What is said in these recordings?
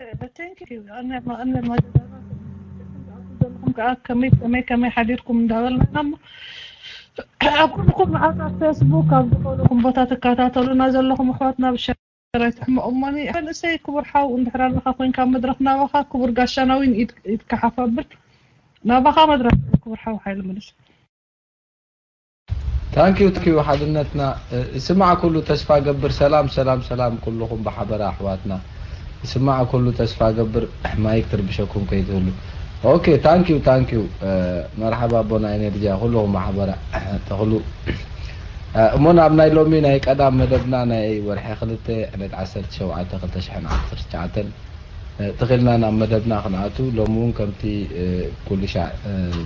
Thank you. ኣነ ኣነ ማጀዳና ዘለኹም ከዓ ከመይ ከመይ ከመይ ሓዲርኩም እንዳበልና ኢና እሞ ኣብ ኩልኩም መዓት ኣብ ፌስቡክ ኣብ ዝኾነኹም ቦታ ትከታተሉና ዘለኹም ኣሕዋትና ብሸ ኣይትሕመቑ እሞኒ። መንእሰይ ክቡር ሓው እንድሕር ኣለኻ ኮይንካ መድረኽ ናባኻ ክቡር ጋሻና ዊን ኢድ ኢድካ ሓፍ ኣብል ናባኻ መድረኽ ክቡር ሓው ሓይሉ ምልስ። ታንኪዩ ትኪዩ ሓድነትና ይስማዕ ኩሉ ተስፋ ገብር ሰላም ሰላም ሰላም ኩልኹም ብሓበራ ኣሕዋትና ይስማዕ ኩሉ ተስፋ ገብር ማይክ ትርብሸኩም ከይትህሉ ኦኬ ታንኪዩ ታንኪዩ መርሓባ ኣቦና ኤነርጂያ ኩልኹም ብሓበራ ተኽሉ እሞ ናብ ናይ ሎሚ ናይ ቀዳም መደብና ናይ ወርሒ ክልተ ዕለት ዓሰርተ ሸውዓተ ክልተ ሽሕን ዓሰርተ ትሽዓተን ተኺልና ናብ መደብና ክንኣቱ ሎሚ እውን ከምቲ ኩሉ ሻዕ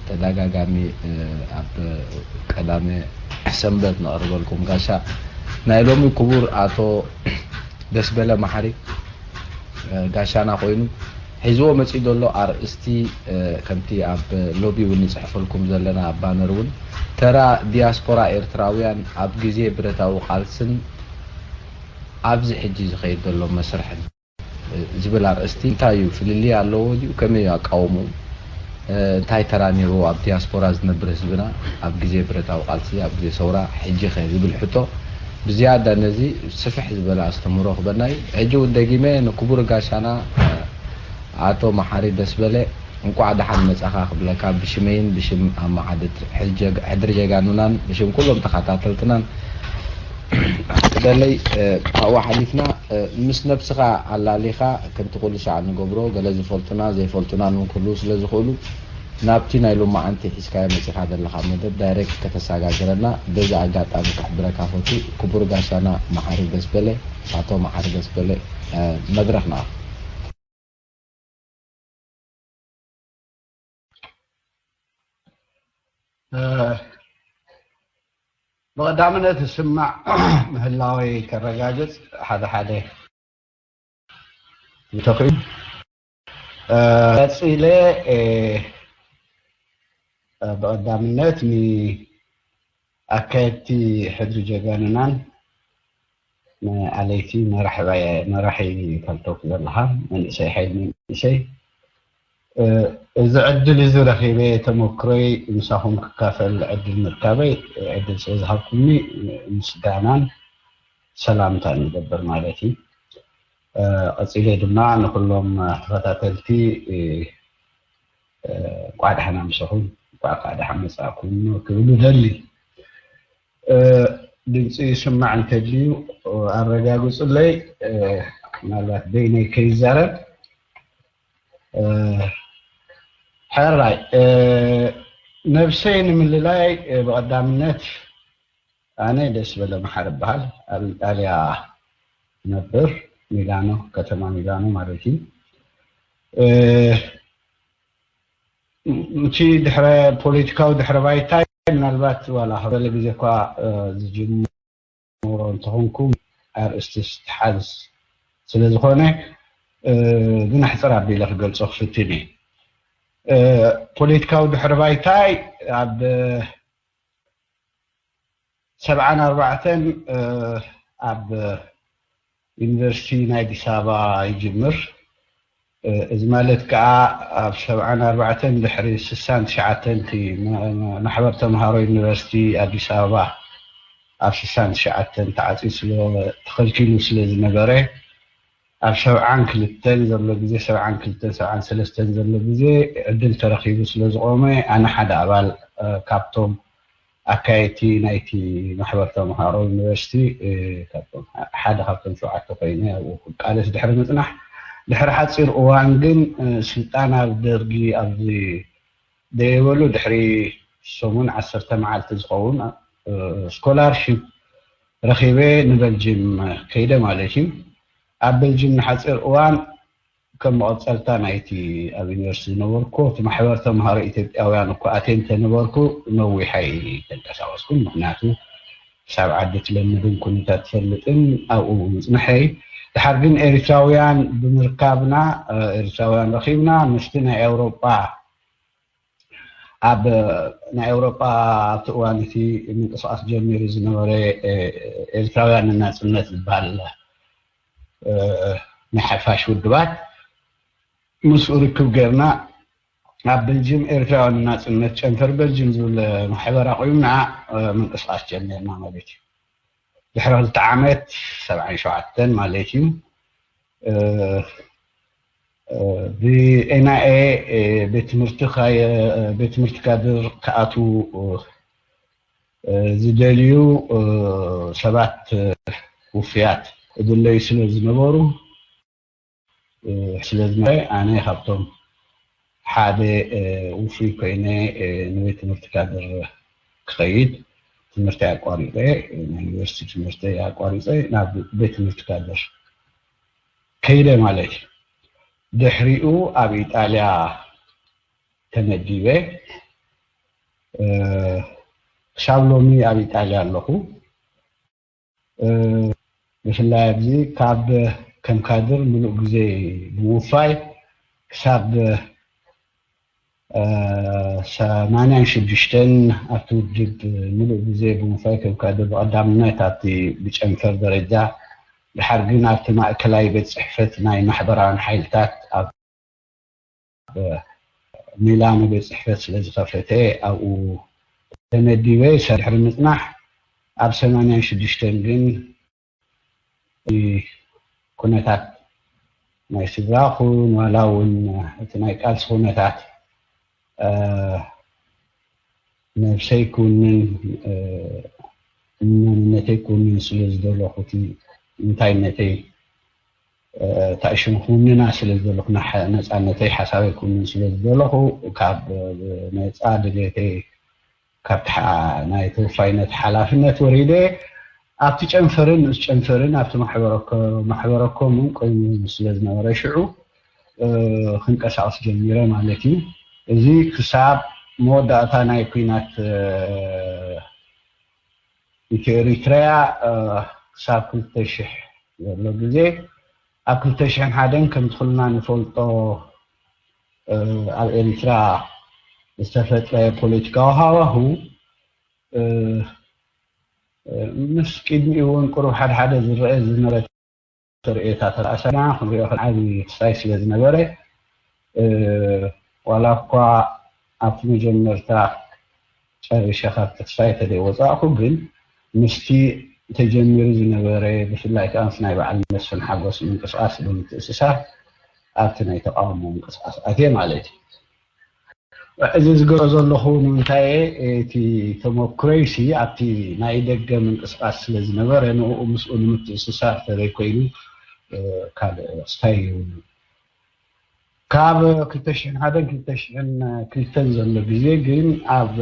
ተደጋጋሚ ኣብ ቀዳመ ሰንበት ነቕርበልኩም ጋሻ ናይ ሎሚ ክቡር ኣቶ ደስበለ ማሕሪ ጋሻና ኮይኑ ሒዝዎ መፂኡ ዘሎ ኣርእስቲ ከምቲ ኣብ ሎቢ እውን ንፅሕፈልኩም ዘለና ኣብ ባነር እውን ተራ ዲያስፖራ ኤርትራውያን ኣብ ግዜ ብረታዊ ቃልስን ኣብዚ ሕጂ ዝኸይድ ዘሎ መስርሕን ዝብል ኣርእስቲ እንታይ እዩ ፍልልይ ኣለዎ ድዩ ከመይ እዩ ኣቃውምኡ እንታይ ተራ ነይርዎ ኣብ ዲያስፖራ ዝነብር ህዝብና ኣብ ግዜ ብረታዊ ቃልሲ ኣብ ግዜ ሰውራ ሕጂ ኸ ዝብል ሕቶ ብዝያዳ ነዚ ስፍሕ ዝበለ ኣስተምህሮ ክበና እዩ ሕጂ እውን ደጊመ ንክቡር ጋሻና ኣቶ መሓሪ ደስበለ እንቋዕ ደሓን መጻኻ ክብለካ ብሽመይን ብሽም ኣማዓድት ሕድሪ ጀጋኑናን ብሽም ኩሎም ተኸታተልትናን ክደለይ ኣብኡ ሓሊፍና ምስ ነብስኻ ኣላሊኻ ከምቲ ኩሉ ሻዕ ንገብሮ ገለ ዝፈልጡና ዘይፈልጡናን እውን ክህልዉ ስለ ዝኽእሉ ናብቲ ናይ ሎማዓንቲ ሒዝካዮ መጺኻ ዘለኻ መደብ ዳይሬክት ከተሰጋግረና በዚ ኣጋጣሚ ክሕብረካ ፈቱ ክቡር ጋሻና መሓሪ ደስበለ ኣቶ መሓሪ ደስበለ መድረኽ ንኣኻ ብቐዳምነት ዝስማዕ ምህላወይ ከረጋግጽ ሓደ ሓደ እንተኽእል ቀጺለ ብቐዳምነት ንኣካየድቲ ሕድሪ ጀጋኑናን ንኣለይቲ መራሒ መራሒ ፈልተውክ ዘለኻ መንእሰይ ሓይል መንእሰይ እዚ ዕድል እዚ ረኺበ ተመክሮይ ምሳኹም ክካፈል ዕድል ምርካበይ ዕድል ስለ ዝሃብኩምኒ ምስጋናን ሰላምታ ንገብር ማለት እዩ። ቀፂለ ድማ ንኩሎም ተኸታተልቲ እንኳዕ ደሓና ምሰኹም እንኳዕ ከዓ ደሓን መፃእኩም ክብል ደሊ። ድምፂ ይስማዕ እንተድልዩ ኣረጋግፁለይ። ምናልባት በይነይ ከይዛረብ ሕራይ ነብሰይ ንምልላይ ብቐዳምነት ኣነ ደስ በለ መሓር ይበሃል ኣብ ኢጣልያ ነብር ሚላኖ ከተማ ሚላኖ ማለት እዩ እቲ ድሕረ ፖለቲካዊ ድሕረ ባይታይ ምናልባት ዋላ ከበለ ግዜ እኳ ዝጅምሮ እንተኾንኩ ኣርእስቲ ዝተሓዝ ስለ ዝኾነ ግን ኣሕፅር ኣቢለ ክገልፆ ክፍትን እየ ፖለቲካዊ ድሕረ ባይታይ ኣብ ሰብዓን ኣርባዕተን ኣብ ዩኒቨርሲቲ ናይ ኣዲስ ኣበባ ይጅምር። እዚ ማለት ከዓ ኣብ ሰብዓን ኣርባዕተን ድሕሪ ስሳን ትሽዓተን ማሕበር ተምሃሮ ዩኒቨርሲቲ ኣዲስ ኣበባ ኣብ ስሳን ትሽዓተን ተዓፂ ስለ ተኸልኪሉ ስለ ዝነበረ ኣብ ሰብዓን ክልተን ዘሎ ግዜ ሰብዓን ክልተን ሰብዓን ሰለስተን ዘሎ ግዜ ዕድል ተረኺቡ ስለ ዝቆመ ኣነ ሓደ ኣባል ካብቶም ኣካየድቲ ናይቲ ማሕበር ተምሃሮ ዩኒቨርሲቲ ሓደ ካብቶም ሸውዓተ ኮይነ ኣብኡ ክቃለስ ድሕሪ ምፅናሕ ድሕሪ ሓፂር እዋን ግን ስልጣን ኣብ ደርጊ ኣብዚ ደየበሉ ድሕሪ ሰሙን ዓሰርተ መዓልቲ ዝኸውን ስኮላርሽፕ ረኺበ ንበልጅም ከይደ ማለት እዩ ኣብ በልጅም ንሓፂር እዋን ከም መቐፀልታ ናይቲ ኣብ ዩኒቨርሲቲ ዝነበርኩ እቲ ማሕበር ተምሃሮ ኢትዮጵያውያን እኮ ኣትየ እንተነበርኩ ነዊሐ ኣይተንቀሳቀስኩን ምክንያቱ ክሳብ ዓዲ ትለምድን ኩነታት ትፈልጥን ኣብኡ ምፅንሐይ ድሓር ግን ኤሪትራውያን ብምርካብና ኤሪትራውያን ረኪብና ምስቲ ናይ ኤውሮጳ ኣብ ናይ ኤውሮጳ ኣብቲ እዋን እቲ ምንቅስቃስ ጀሚሩ ዝነበረ ኤሪትራውያን ንናፅነት ዝበሃል ናይ ሓፋሽ ውድባት ምስኡ ርክብ ጌርና ኣብ በልጅም ኤርትራውያን ናጽነት ጨንፈር በልጅም ዝብል ማሕበር ኣቑምና ምንቅስቃስ ጀሚርና ማለት እዩ። ድሕሪ ክልተ ዓመት ሰብዓን ሸውዓተን ማለት እዩ። ብኤንኣይኤ ቤት ትምህርቲ ቤት ትምህርቲ ካድር ክኣትዉ ዝደልዩ ሰባት ውፍያት እድለዩ ስለ ዝነበሩ ስለ ዝነበረ ኣነ ካብቶም ሓደ ውፉይ ኮይነ ንቤት ትምህርቲ ካድር ክኸይድ ትምህርቲ ኣቋሪፀ ናይ ዩኒቨርሲቲ ትምህርቲ ኣቋሪፀ ናብ ቤት ትምህርቲ ካድር ከይደ ማለት እዩ። ድሕሪኡ ኣብ ኢጣልያ ተመዲበ ክሳብ ሎሚ ኣብ ኢጣልያ ኣለኹ። ብፍላይ ኣብዚ ካብ ከም ካድር ምሉእ ግዜ ብምውፋይ ክሳብ ሰማንያን ሽዱሽተን ኣብቲ ውድብ ምሉእ ግዜ ብምውፋይ ከም ካድር ብቐዳምነት ኣብቲ ብጨንፈር ደረጃ ድሓር ግን ኣብቲ ማእከላይ ቤት ጽሕፈት ናይ ማሕበራውያን ሓይልታት ኣብ ሚላኖ ቤት ጽሕፈት ስለ ዝኸፈተ ኣብኡ ተመዲበ ድሕሪ ምጽናሕ ኣብ ሰማንያን ሽዱሽተን ግን ኩነታት ናይ ስድራ ኹን ዋላ እውን እቲ ናይ ቃልሲ ኩነታት ነብሰይ ክውንን መንነተይ ክውንን ስለ ዝደለኹ እቲ እንታይነተይ ታእሽም ክውንና ስለ ዝደለኹ ነፃነተይ ሓሳበይ ክውንን ስለ ዝደለኹ ካብ ነፃ ድሌተይ ካብቲ ናይ ተወፋይነት ሓላፍነት ወሪደ ኣብቲ ጨንፈርን ንኡስ ጨንፈርን ኣብቲ ማሕበረኮምን ኮይኑ ስለ ዝነበረ ሽዑ ክንቀሳቀስ ጀሚረ ማለት እዩ። እዚ ክሳብ መወዳእታ ናይ ኩናት ኢትዮ ኤሪትሪያ ክሳብ ክልተ ሽሕ ዘሎ ግዜ ኣብ ክልተ ሽሕን ሓደን ከምቲ ኩልና ንፈልጦ ኣብ ኤሪትራ ዝተፈጥረ ፖለቲካዊ ሃዋሁ ምስ ቅድሚኡ እውን ቅሩብ ሓደ ሓደ ዝረአ ዝነበረ ተርእየታት ረኣሰና ክንሪኦ ዓቢ ክስታይ ስለ ዝነበረ ዋላ እኳ ኣብቲ መጀመርታ ጨሪሸ ካብ ተስፋ የተደይ ወፃእኹ ግን ምስቲ ተጀሚሩ ዝነበረ ብፍላይ ከዓ ምስ ናይ በዓል መስፍን ሓጎስ ምንቅስቃስ ብምትእስሳር ኣብቲ ናይ ተቃውሞ ምንቅስቃስ ኣትየ ማለት እዩ። እዚ ዝገሮ ዘለኹ ንምንታይ እቲ ተመክሮይሲ ኣብቲ ናይ ደገ ምንቅስቃስ ስለ ዝነበረ ንኡ ምስኡ ንምትእስሳር ተዘይኮይኑ ካልእ ክስታይ ይብሉ። ካብ ክልተ ሽሕን ሓደን ክልተ ሽሕን ክልተን ዘሎ ግዜ ግን ኣብ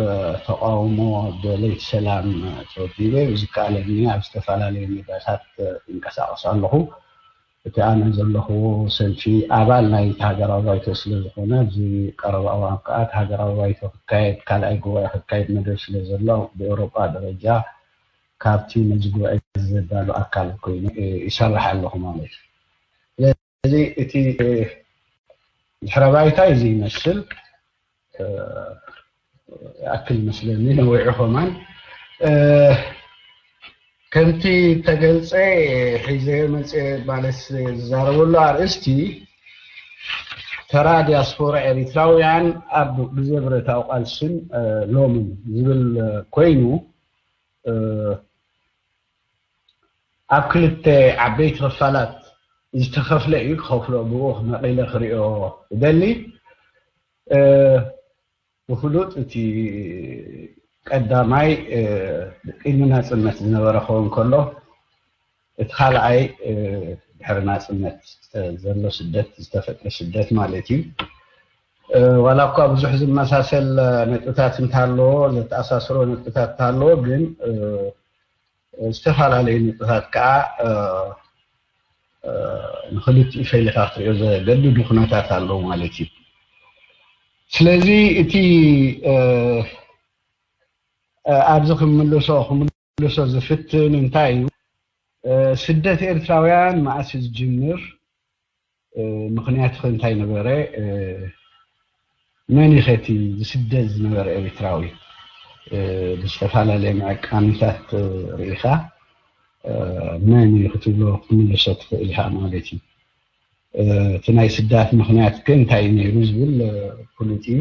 ተቃውሞ ደለይቲ ሰላም ተወዲበ ብዝከኣለኒ ኣብ ዝተፈላለዩ ሚድያታት እንቀሳቀስ ኣለኹ። እቲ ኣነ ዘለኹዎ ሰልፊ ኣባል ናይ ሃገራዊ ባይቶ ስለ ዝኾነ ኣብዚ ቀረባ እዋን ከዓ እቲ ሃገራዊ ባይቶ ክካየድ ካልኣይ ጉባኤ ክካየድ መደብ ስለ ዘሎ ብኤውሮጳ ደረጃ ካብቲ ነዚ ጉባኤ ዘዳሉ ኣካል ኮይኑ ይሰርሕ ኣለኹ ማለት እዩ። ስለዚ እቲ ድሕረ ባይታ እዚ ይመስል ይኣክል መስለኒ ነዊዑ ከማን ከምቲ ተገልጸ ሒዘ መጽ ማለት ዝዛረበሉ ኣርእስቲ ተራ ዲያስፖራ ኤሪትራውያን ኣብ ግዜ ብረታዊ ቃልስን ሎምን ዝብል ኮይኑ ኣብ ክልተ ዓበይቲ ክፋላት ዝተኸፍለ እዩ ክኸፍሎ ብኡ መቒለ ክሪኦ እደሊ ብፍሉጥ እቲ ቀዳማይ ቅድሚ ናፅነት ዝነበረ ክኸውን ከሎ እቲ ካልኣይ ድሕሪ ናፅነት ዘሎ ስደት ዝተፈጥረ ስደት ማለት እዩ። ዋላ እኳ ብዙሕ ዝመሳሰል ነጥብታት እንተሃለዎ ዘተኣሳስሮ ነጥብታት እንተሃለዎ ግን ዝተፈላለዩ ነጥብታት ከዓ ንክልቲኡ ፈሊኻ ክትሪኦ ዘገድዱ ኩነታት ኣለዉ ማለት እዩ። ስለዚ እቲ ኣብዚ ክምልሶ ክምልሶ ዝፍትን እንታይ እዩ ስደት ኤርትራውያን መኣስ ዝጅምር ምክንያት ከ እንታይ ነበረ? መን እዩ ከቲ ዝስደድ ዝነበረ ኤርትራዊ ብዝተፈላለየ መዐቃኒታት ርኢኻ መን እዩ ክትብሎ ክትምልሶ ትኽእል ኢኻ ማለት እዩ። እቲ ናይ ስዳት ምኽንያት ከ እንታይ እዩ ነይሩ ዝብል ፍሉጥ እዩ።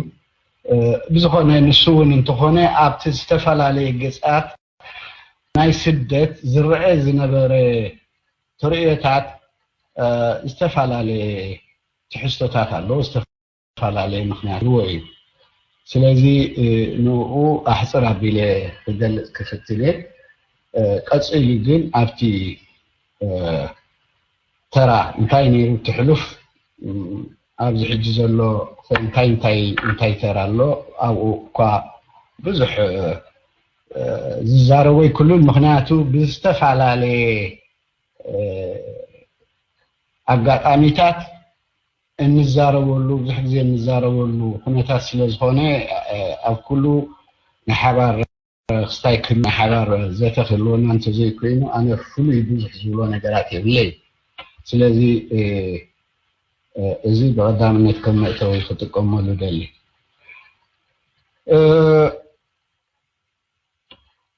ብዝኾነ ንሱ እውን እንተኾነ ኣብቲ ዝተፈላለየ ገጻት ናይ ስደት ዝረአ ዝነበረ ተርእዮታት ዝተፈላለየ ትሕዝቶታት ኣለዎ፣ ዝተፈላለየ ምኽንያት ኣለዎ እዩ። ስለዚ ንኡ ኣሕፅር ኣቢለ ክገልፅ ክፍትን እየ። ቀፂሉ ግን ኣብቲ ተራ እንታይ ነይሩ ትሕሉፍ ኣብዚ ሕጂ ዘሎ እንታይ እንታይ እንታይ ተራ ኣሎ ኣብኡ እኳ ብዙሕ ዝዛረቦ ኣይክሉን። ምኽንያቱ ብዝተፈላለየ ኣጋጣሚታት እንዛረበሉ ብዙሕ ግዜ እንዛረበሉ ኩነታት ስለ ዝኾነ ኣብ ኩሉ ናይ ሓባር ክስታይ ክን ናይ ሓባር ዘተ ክህልወና እንተዘይኮይኑ ኣነ ፍሉይ ብዙሕ ዝብሎ ነገራት የብለይ። ስለዚ እዚ ብቐዳምነት ከም መእተዊ ክጥቀመሉ ደሊ።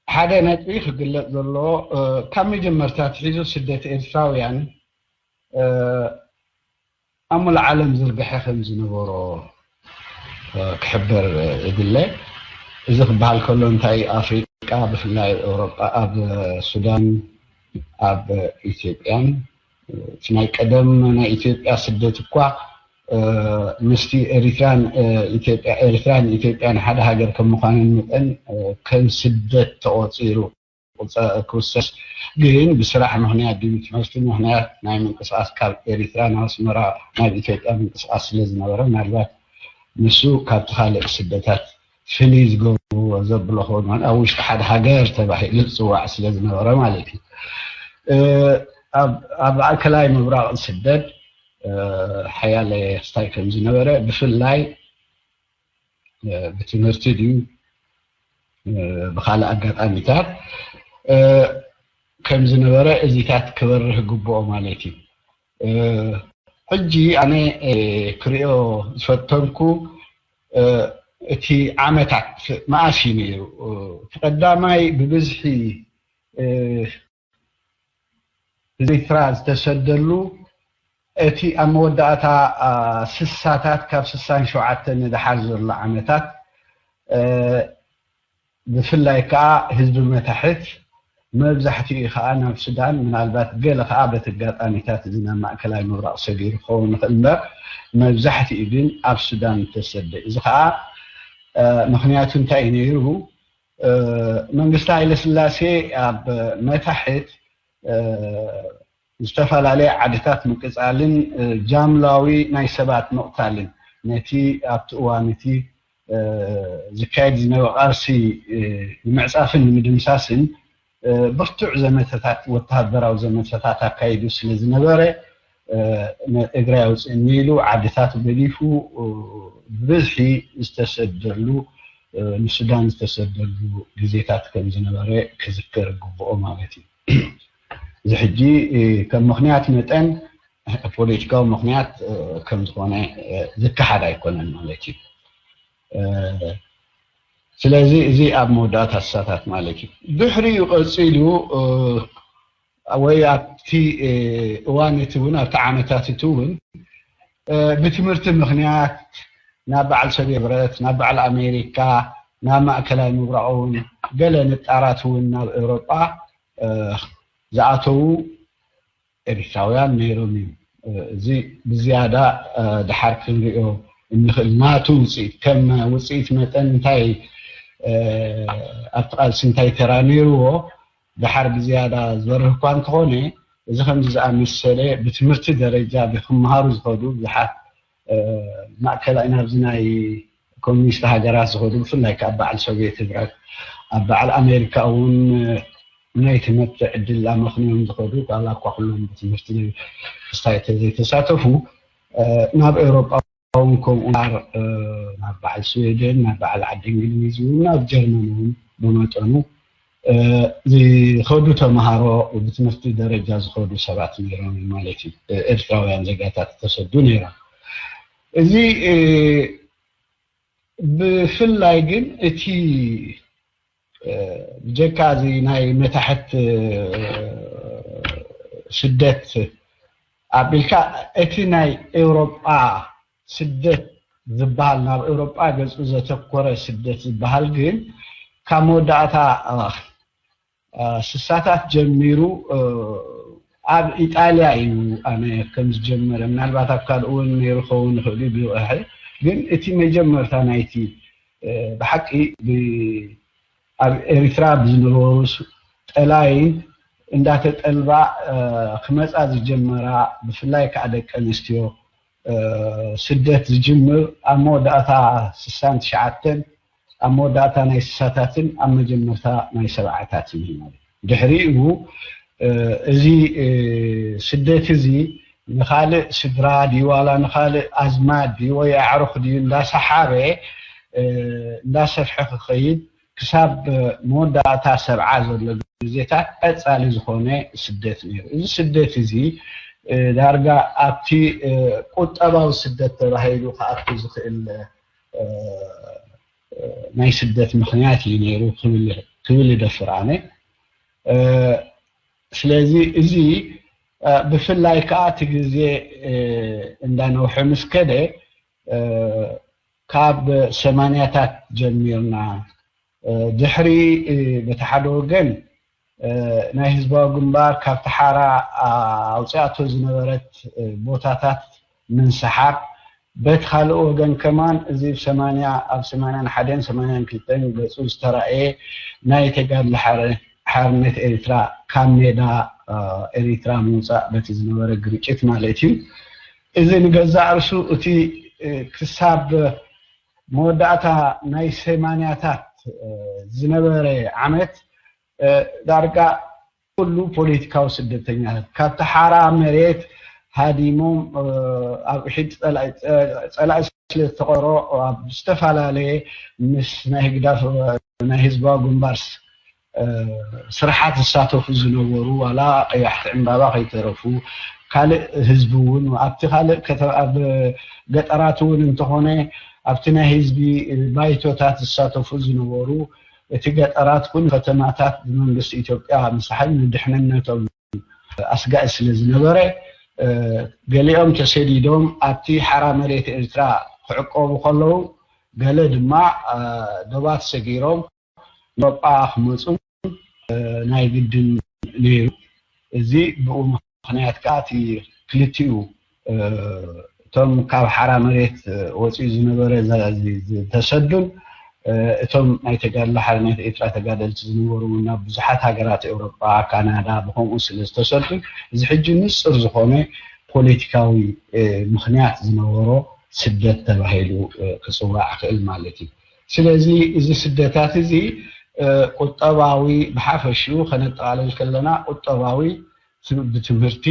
ሓደ ነጥቢ ክግለጽ ዘሎ ካብ መጀመርታ ትሒዙ ስደት ኤርትራውያን ኣብ ሙሉእ ዓለም ዝርግሐ ከም ዝነበሮ ክሕበር እድለ። እዚ ክበሃል ከሎ እንታይ ኣፍሪቃ ብፍላይ ኤውሮጳ ኣብ ሱዳን ኣብ ኢትዮጵያን እቲ ናይ ቀደም ናይ ኢትዮጵያ ስደት እኳ ምስቲ ኤሪትራን ኢትዮጵያ ኤሪትራን ኢትዮጵያን ሓደ ሃገር ከም ምዃነን መጠን ከም ስደት ተቖጺሩ ክውሰስ ግን ብስራሕ ምኽንያት ድዩ ትምህርቲ ምኽንያት ናይ ምንቅስቃስ ካብ ኤሪትራ ናብ ኣስመራ ናብ ኢትዮጵያ ምንቅስቃስ ስለ ዝነበረ ምናልባት ንሱ ካብቲ ካልእ ስደታት ፍልይ ዝገብርዎ ዘብሎ ክኸውን ማለት ኣብ ውሽጢ ሓደ ሃገር ተባሂሉ ዝፅዋዕ ስለ ዝነበረ ማለት እዩ። ኣብ ማእከላይ ምብራቕ ዝስደድ ሓያለ ክስታይ ከም ዝነበረ ብፍላይ ብትምህርቲ ድዩ ብካልእ ኣጋጣሚታት ከም ዝነበረ እዚታት ክበርህ ግብኦ ማለት እዩ። ሕጂ ኣነ ክሪኦ ዝፈተንኩ እቲ ዓመታት መኣስ እዩ ነይሩ። እቲ ቀዳማይ ብብዝሒ ብዘይትራ ዝተሰደሉ እቲ ኣብ መወዳእታ ስሳታት ካብ ስሳን ሸውዓተ ንደሓር ዘሎ ዓመታት ብፍላይ ከዓ ህዝቢ መታሕት መብዛሕትኡ ከዓ ናብ ሱዳን ምናልባት ገለ ከዓ በቲ ኣጋጣሚታት እዚ ናብ ማእከላይ ምብራቕ ሰጊሩ ክኸውን ይኽእል እምበር መብዛሕትኡ ግን ኣብ ሱዳን ተሰደ እዚ ከዓ ምክንያቱ እንታይ እዩ ነይሩ መንግስቲ ሃይለስላሴ ኣብ መታሕት ዝተፈላለየ ዓድታት ምቅፃልን ጃምላዊ ናይ ሰባት ምቕታልን ነቲ ኣብቲ እዋን እቲ ዝካየድ ዝነበረ ቃልሲ ንምዕፃፍን ንምድምሳስን ብርቱዕ ዘመተታት ወተሃደራዊ ዘመተታት ኣካይዱ ስለ ዝነበረ ትግራይ ኣውፅእኒ ኢሉ ዓድታቱ ገዲፉ ብብዝሒ ዝተሰደሉ ንሱዳን ዝተሰደሉ ግዜታት ከም ዝነበረ ክዝከር ግብኦ ማለት እዩ። እዚ ሕጂ ከም ምኽንያት መጠን ፖለቲካዊ ምኽንያት ከም ዝኾነ ዝከሓድ ኣይኮነን ማለት እዩ። ስለዚ እዚ ኣብ መወዳእታ ስሳታት ማለት እዩ። ድሕሪኡ ቀፂሉ ወይ ኣብቲ እዋን እቲ እውን ኣብቲ ዓመታት እቲ እውን ብትምህርቲ ምኽንያት ናብ በዓል ሰብየ ብረት ናብ በዓል ኣሜሪካ ናብ ማእከላይ ምብራቕ እውን ገለ ንጣራት እውን ናብ ኤውሮጳ ዝኣተዉ ኤርትራውያን ነይሮም እዮም። እዚ ብዝያዳ ድሓር ክንሪኦ እንኽእል ናቱ ውፅኢት ከም ውፅኢት መጠን እንታይ ኣብቲ ቃልሲ እንታይ ተራ ነይርዎ ድሓር ብዝያዳ ዝበርህ እኳ እንተኾነ እዚ ከምዚ ዝኣመሰለ ብትምህርቲ ደረጃ ብክምሃሩ ዝኸዱ ብዙሓት ማእከላይ ናብዚ ናይ ኮሚኒስት ሃገራት ዝኸዱ ብፍላይ ካብ በዓል ሶቪየት ህብረት ኣብ በዓል ኣሜሪካ እውን ናይ ትምህርቲ ዕድል ኣመኽንዮም ዝኸዱ ዋላ እኳ ኩሎም ብትምህርቲ ክስታይ ተዘይተሳተፉ ናብ ኤውሮጳ እውን ከምኡ ናብ በዓል ስዌደን ናብ በዓል ዓዲ እንግሊዝ እውን ናብ ጀርመን እውን ብመጠኑ ዝኸዱ ተምሃሮ ብትምህርቲ ደረጃ ዝኸዱ ሰባት ነይሮም ማለት እዩ። ኤርትራውያን ዜጋታት ተሰዱ ነይሮም። እዚ ብፍላይ ግን እቲ ብጀካ እዚ ናይ መታሕት ስደት ኣቢልካ እቲ ናይ ኤውሮጳ ስደት ዝበሃል፣ ናብ ኤውሮጳ ገጹ ዘተኮረ ስደት ዝበሃል ግን ካብ መወዳእታ ስሳታት ጀሚሩ ኣብ ኢጣልያ እዩ ኣነ ከም ዝጀመረ። ምናልባት ኣብ ካልእ እውን ነይሩ ኸውን ይኽእል እዩ ብዝቐሐ። ግን እቲ መጀመርታ ናይቲ ብሓቂ ኣብ ኤሪትራ ብዝነበሩ ጠላይን እንዳተጠልባ ክመፃ ዝጀመራ፣ ብፍላይ ከዓ ደቂ ኣንስትዮ ስደት ዝጅምር ኣብ መወዳእታ ስሳን ትሽዓተን፣ ኣብ መወዳእታ ናይ ስሳታትን ኣብ መጀመርታ ናይ ሰብዓታትን እዩ ማለት እዩ። ድሕሪኡ እዚ ስደት እዚ ንኻልእ ስድራ ድዩ ዋላ ንኻልእ ኣዝማድ ድዩ ወይ ኣዕሩኽ ድዩ እንዳሰሓበ እንዳሰፍሐ ክኸይድ ክሳብ መወዳእታ ሰብዓ ዘሎ ግዜታት ቀጻሊ ዝኾነ ስደት ነይሩ። እዚ ስደት እዚ ዳርጋ ኣብቲ ቁጠባዊ ስደት ተባሂሉ ክኣቱ ዝኽእል ናይ ስደት ምኽንያት እዩ ነይሩ ክብል እደፍር ኣነ። ስለዚ እዚ ብፍላይ ከዓ እቲ ግዜ እንዳነውሐ ምስ ከደ ካብ ሰማንያታት ጀሚርና ድሕሪ በቲ ሓደ ወገን ናይ ህዝባዊ ግንባር ካብቲ ሓራ ኣውፅኣቶ ዝነበረት ቦታታት ምንስሓብ፣ በቲ ካልእ ወገን ከማን እዚ ብ ሰማንያ ኣብ ሰማንያን ሓደን ሰማንያን ክልተን ገፁ ዝተራእየ ናይ ተጋድሎ ሓርነት ኤሪትራ ካብ ሜዳ ኤሪትራ ምውፃእ በቲ ዝነበረ ግርጭት ማለት እዩ። እዚ ንገዛእ ርሱ እቲ ክሳብ መወዳእታ ናይ ሰማንያታት ዝነበረ ዓመት ዳርጋ ኩሉ ፖለቲካዊ ስደተኛታት ካብቲ ሓራ መሬት ሃዲሞም ኣብ ውሒድ ፀላኢ ስለዝተቐሮ ኣብ ዝተፈላለየ ምስ ናይ ህግዳፍ ናይ ህዝባዊ ግንባር ስርሓት ዝሳተፉ ዝነበሩ ዋላ ቀያሕቲ ዕምባባ ከይተረፉ ካልእ ህዝቢ እውን ኣብቲ ካልእ ኣብ ገጠራት እውን እንተኾነ ኣብቲ ናይ ህዝቢ ባይቶታት ዝሳተፉ ዝነበሩ እቲ ገጠራት ኩን ከተማታት ብመንግስቲ ኢትዮጵያ ምስሓብ ንድሕንነቶም ኣስጋኢ ስለ ዝነበረ ገሊኦም ተሰዲዶም ኣብቲ ሓራ መሬት ኤርትራ ክዕቆቡ ከለዉ ገለ ድማ ዶባት ሰጊሮም ኖጳ ክመፁ ናይ ግድን ነይሩ። እዚ ብኡ ምኽንያት ከዓ እቲ ክልቲኡ እቶም ካብ ሓራ መሬት ወፂኡ ዝነበረ ዝተሰዱን እቶም ናይ ተጋድሎ ሓርነት ኤርትራ ተጋደልቲ ዝነበሩ ናብ ብዙሓት ሃገራት ኤውሮጳ፣ ካናዳ ብከምኡ ስለ ዝተሰዱ እዚ ሕጂ ንፅር ዝኾነ ፖለቲካዊ ምኽንያት ዝነበሮ ስደት ተባሂሉ ክፅዋዕ ክእል ማለት እዩ። ስለዚ እዚ ስደታት እዚ ቁጠባዊ ብሓፈሽኡ ከነጠቓልል ከለና ቁጠባዊ ብትምህርቲ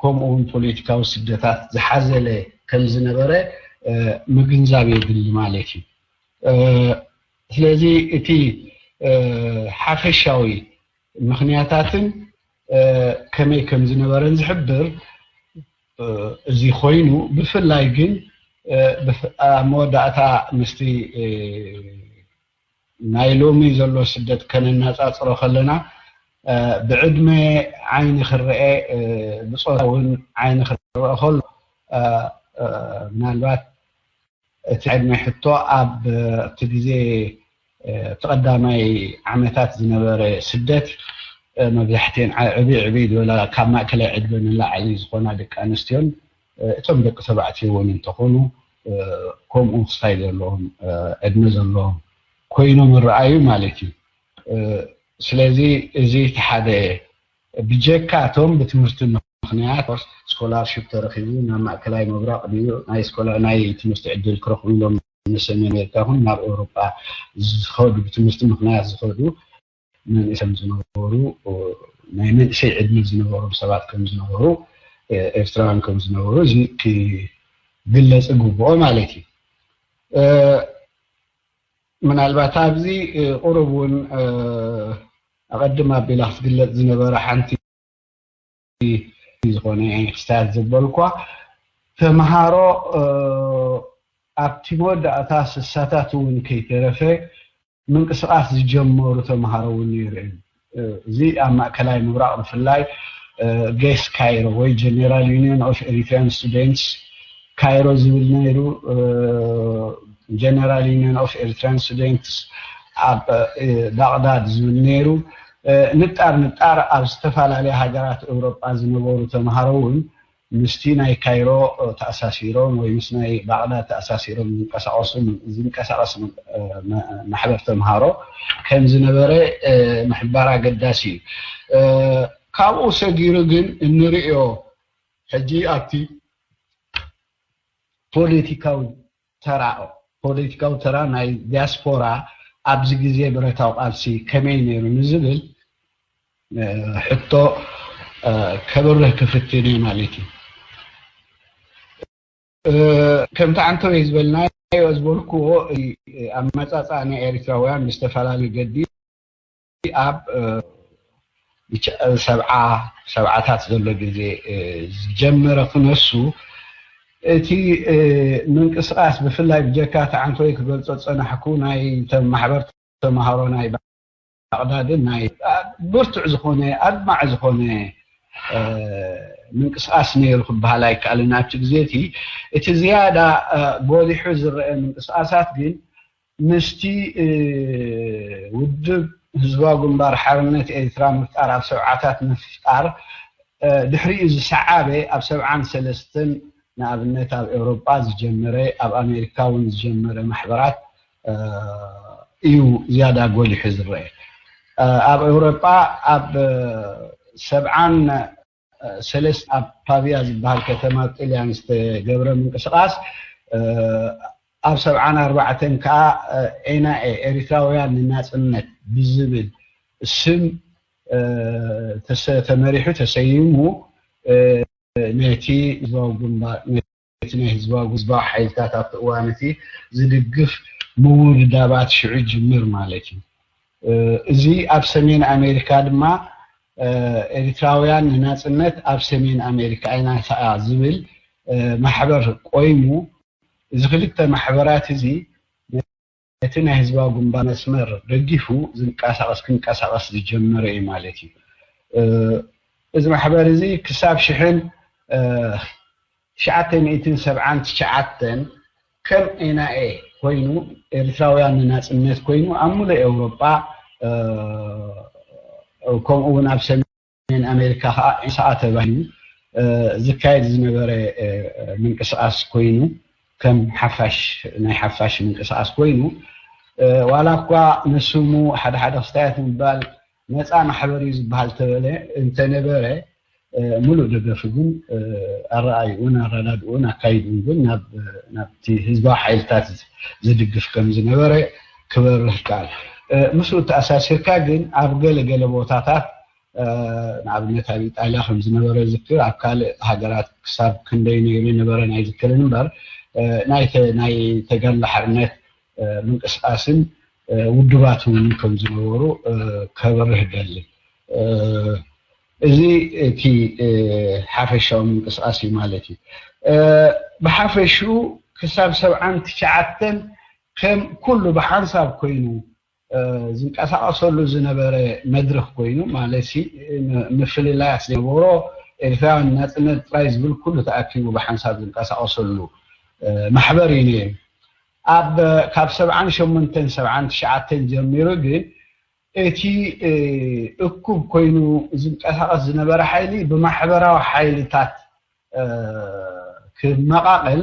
ከምኡ እውን ፖለቲካዊ ስደታት ዝሓዘለ ከም ዝነበረ ምግንዛብ የድሊ ማለት እዩ። ስለዚ እቲ ሓፈሻዊ ምኽንያታትን ከመይ ከም ዝነበረን ዝሕብር እዚ ኮይኑ ብፍላይ ግን ኣብ መወዳእታ ምስቲ ናይ ሎሚ ዘሎ ስደት ከነነፃፅሮ ከለና ብዕድመ ዓይኒ ክረአ ብፆታ እውን ዓይኒ ክረአ ከሎ ምናልባት እቲ ዕድመ ሕቶ ኣብ እቲ ግዜ እቲ ቀዳማይ ዓመታት ዝነበረ ስደት መብዛሕትኤን ዕብይ ዕብይ ዝበላ ካብ ማእከላይ ዕድመ ንላዕሊ ዝኾና ደቂ ኣንስትዮን እቶም ደቂ ተባዕትዮ እውን እንተኾኑ ከምኡ ክስታይ ዘለዎም ዕድመ ዘለዎም ኮይኖም ይረኣዩ ማለት እዩ። ስለዚ እዚ እቲ ሓደ ብጀካ እቶም ብትምህርቲ ምኽንያት ስኮላርሽፕ ተረኺቡ ናብ ማእከላይ ምብራቕ ድዩ ናይ ስኮላ ናይ ትምህርቲ ዕድል ክረኽቡ ኢሎም ንሰሜን ኣሜሪካ ይኹን ናብ ኤውሮጳ ዝኸዱ ብትምህርቲ ምኽንያት ዝኸዱ መንእሰም ዝነበሩ ናይ መንእሰይ ዕድመ ዝነበሮም ሰባት ከም ዝነበሩ ኤርትራውያን ከም ዝነበሩ እዚ ክግለጽ ግብኦ ማለት እዩ። ምናልባት ኣብዚ ቁሩብ እውን ኣቐድም ኣቢላ ክትግለጽ ዝነበረ ሓንቲ ዝኾነ ክስታት ዘበልኳ ተምሃሮ ኣብቲ መወዳእታ ስሳታት እውን ከይተረፈ ምንቅስቃስ ዝጀመሩ ተምሃሮ እውን ነይሩ እዩ። እዚ ኣብ ማእከላይ ምብራቕ ብፍላይ ጌስ ካይሮ ወይ ጀነራል ዩኒየን ኦፍ ኤሪትሪያን ስቱደንትስ ካይሮ ዝብል ነይሩ። ጀነራል ዩኒየን ኦፍ ኤሪትሪያን ስቱደንትስ ኣብ ባቕዳድ ዝብል ነይሩ። ንጣር ንጣር ኣብ ዝተፈላለያ ሃገራት ኤውሮጳ ዝነበሩ ተምሃሮ እውን ምስቲ ናይ ካይሮ ተኣሳሲሮም ወይ ምስ ናይ ባቕዳድ ተኣሳሲሮም ዝንቀሳቀሱ ዝንቀሳቀስ ማሕበር ተምሃሮ ከም ዝነበረ ምሕባር ኣገዳሲ እዩ። ካብኡ ሰጊሩ ግን እንርእዮ ሕጂ ኣብቲ ፖለቲካዊ ተራ ፖለቲካዊ ተራ ናይ ዲያስፖራ ኣብዚ ግዜ ብረታዊ ቃልሲ ከመይ ነይሩ ንዝብል ሕቶ ከብርህ ክፍትን እየ ማለት እዩ። ከምቲ ዓንተወይ ዝበልናዮ ዝበልክዎ ኣመፃፃ ናይ ኤርትራውያን ብዝተፈላለዩ ገዲ ኣብ ሰብዓ ሰብዓታት ዘሎ ግዜ ዝጀመረ ክነሱ እቲ ምንቅስቃስ ብፍላይ ብጀካ እቲ ዓንተወይ ክገልፆ ዝፀናሕኩ ናይ ማሕበር ተምሃሮ ናይ ባቕዳድን ናይ ብርቱዕ ዝኾነ ኣድማዒ ዝኾነ ምንቅስቃስ ነይሩ ክበሃል ኣይከኣልን። ኣብቲ ግዜ እቲ እቲ ዝያዳ ጎሊሑ ዝረአ ምንቅስቃሳት ግን ምስቲ ውድብ ህዝባዊ ግንባር ሓርነት ኤርትራ ምፍጣር ኣብ ሰብዓታት ምፍጣር ድሕሪኡ ዝሰዓበ ኣብ ሰብዓን ሰለስተን ንኣብነት ኣብ ኤውሮጳ ዝጀመረ ኣብ ኣሜሪካ እውን ዝጀመረ ማሕበራት እዩ ዝያዳ ጎሊሑ ዝረአ። ኣብ ኤውሮጳ ኣብ ሰብዓን ሰለስተ ኣብ ፓቪያ ዝበሃል ከተማ ጥልያን ዝተገብረ ምንቅስቃስ ኣብ ሰብዓን ኣርባዕተን ከዓ ኤናኤ ኤሪትራውያን ንናፅነት ብዝብል ስም ተመሪሑ ተሰይሙ ነቲ ህዝባዊ ግንባር ነቲ ናይ ህዝባዊ ህዝባዊ ሓይልታት ኣብቲ እዋን እቲ ዝድግፍ ምውድዳባት ሽዑ ጅምር ማለት እዩ። እዚ ኣብ ሰሜን ኣሜሪካ ድማ ኤሪትራውያን ንናፅነት ኣብ ሰሜን ኣሜሪካ ኢና ዝብል ማሕበር ቆይሙ እዚ ክልተ ማሕበራት እዚ ነቲ ናይ ህዝባዊ ግንባር መስመር ደጊፉ ዝንቀሳቐስ ክንቀሳቐስ ዝጀመረ እዩ ማለት እዩ። እዚ ማሕበር እዚ ክሳብ ሽሕን ትሽዓተ ሚእትን ሰብዓን ትሽዓተን ከም ኤናኤ ኮይኑ ኤርትራውያን ንናፅነት ኮይኑ ኣብ ሙሉእ ኤውሮጳ ከምኡ እውን ኣብ ሰሜን ኣሜሪካ ከዓ ኢሳኣ ተባሂሉ ዝካየድ ዝነበረ ምንቅስቃስ ኮይኑ ከም ሓፋሽ ናይ ሓፋሽ ምንቅስቃስ ኮይኑ ዋላ እኳ ንስሙ ሓደ ሓደ ክስታያት ምባል ነፃ ማሕበር እዩ ዝበሃል ተበለ እንተነበረ ሙሉእ ደገፉ ግን ኣረኣይኡን ኣረዳድኡን ኣካይድኡን ግን ናብቲ ህዝባዊ ሓይልታት ዝድግፍ ከም ዝነበረ ክበርህ ይከኣል። ምስኡ ተኣሳሲርካ ግን ኣብ ገለ ገለ ቦታታት ንኣብነት ኣብ ኢጣልያ ከም ዝነበረ ዝክር ኣብ ካልእ ሃገራት ክሳብ ክንደይ ነይሩ ይነበረን ኣይዝክርን እምበር ናይ ተጋድሎ ሓርነት ምንቅስቃስን ውድባት እውን ከም ዝነበሩ ከበርህ ደሊ። እዚ እቲ ሓፈሻዊ ምንቅስቃስ እዩ ማለት እዩ። ብሓፈሽኡ ክሳብ ሰብዓን ትሽዓተን ከም ኩሉ ብሓንሳብ ኮይኑ ዝንቀሳቀሰሉ ዝነበረ መድረክ ኮይኑ ማለት ምፍልላያት ዘይነበሮ ኤርትራውያን ናፅነት ጥራይ ዝብል ኩሉ ተኣኪቡ ብሓንሳብ ዝንቀሳቀሰሉ ማሕበር እዩ ነይሩ። ኣብ ካብ ሰብዓን ሸሞንተን ሰብዓን ትሽዓተን ጀሚሩ ግን እቲ እኩብ ኮይኑ ዝንቀሳቀስ ዝነበረ ሓይሊ ብማሕበራዊ ሓይልታት ክመቓቐል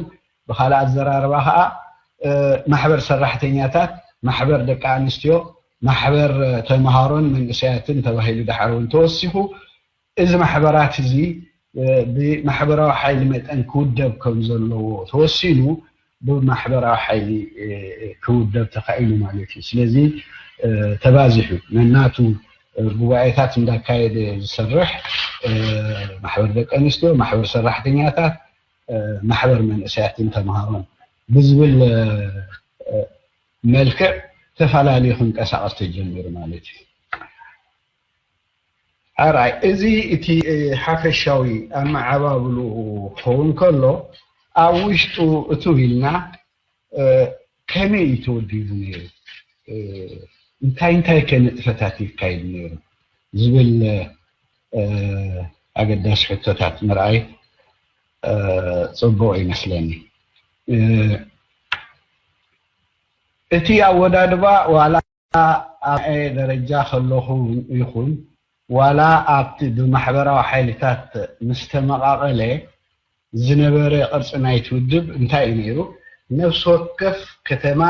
ብካልእ ኣዘራርባ ከዓ ማሕበር ሰራሕተኛታት፣ ማሕበር ደቂ ኣንስትዮ፣ ማሕበር ተምሃሮን መንእሰያትን ተባሂሉ ድሓር እውን ተወሲኹ እዚ ማሕበራት እዚ ብማሕበራዊ ሓይሊ መጠን ክውደብ ከም ዘለዎ ተወሲኑ ብማሕበራዊ ሓይሊ ክውደብ ተኻኢሉ ማለት እዩ። ስለዚ ተባዚሑ ነናቱ ጉባኤታት እንዳካየደ ዝሰርሕ ማሕበር ደቂ ኣንስትዮ፣ ማሕበር ሰራሕተኛታት፣ ማሕበር መንእሰያትን ተምሃሮን ብዝብል መልክዕ ተፈላለዩ ክንቀሳቐስ ተጀሚሩ ማለት እዩ። ኣራይ እዚ እቲ ሓፈሻዊ ኣመዓባብሉ ክኸውን ከሎ ኣብ ውሽጡ እትው ኢልና ከመይ እዩ ተወዲቡ ነይሩ እንታይ እንታይ ከ ንጥፈታት ይካይድ ነይሩ ዝብል ኣገዳሲ ሕቶታት ምርኣይ ጽቡቕ ይመስለኒ። እቲ ኣወዳድባ ዋላ ኣብ ደረጃ ከለኹ ይኹን ዋላ ኣብቲ ብማሕበራዊ ሓይልታት ምስተመቓቐለ ዝነበረ ቅርፂ ናይቲ ውድብ እንታይ እዩ ነይሩ? ነፍሲ ወከፍ ከተማ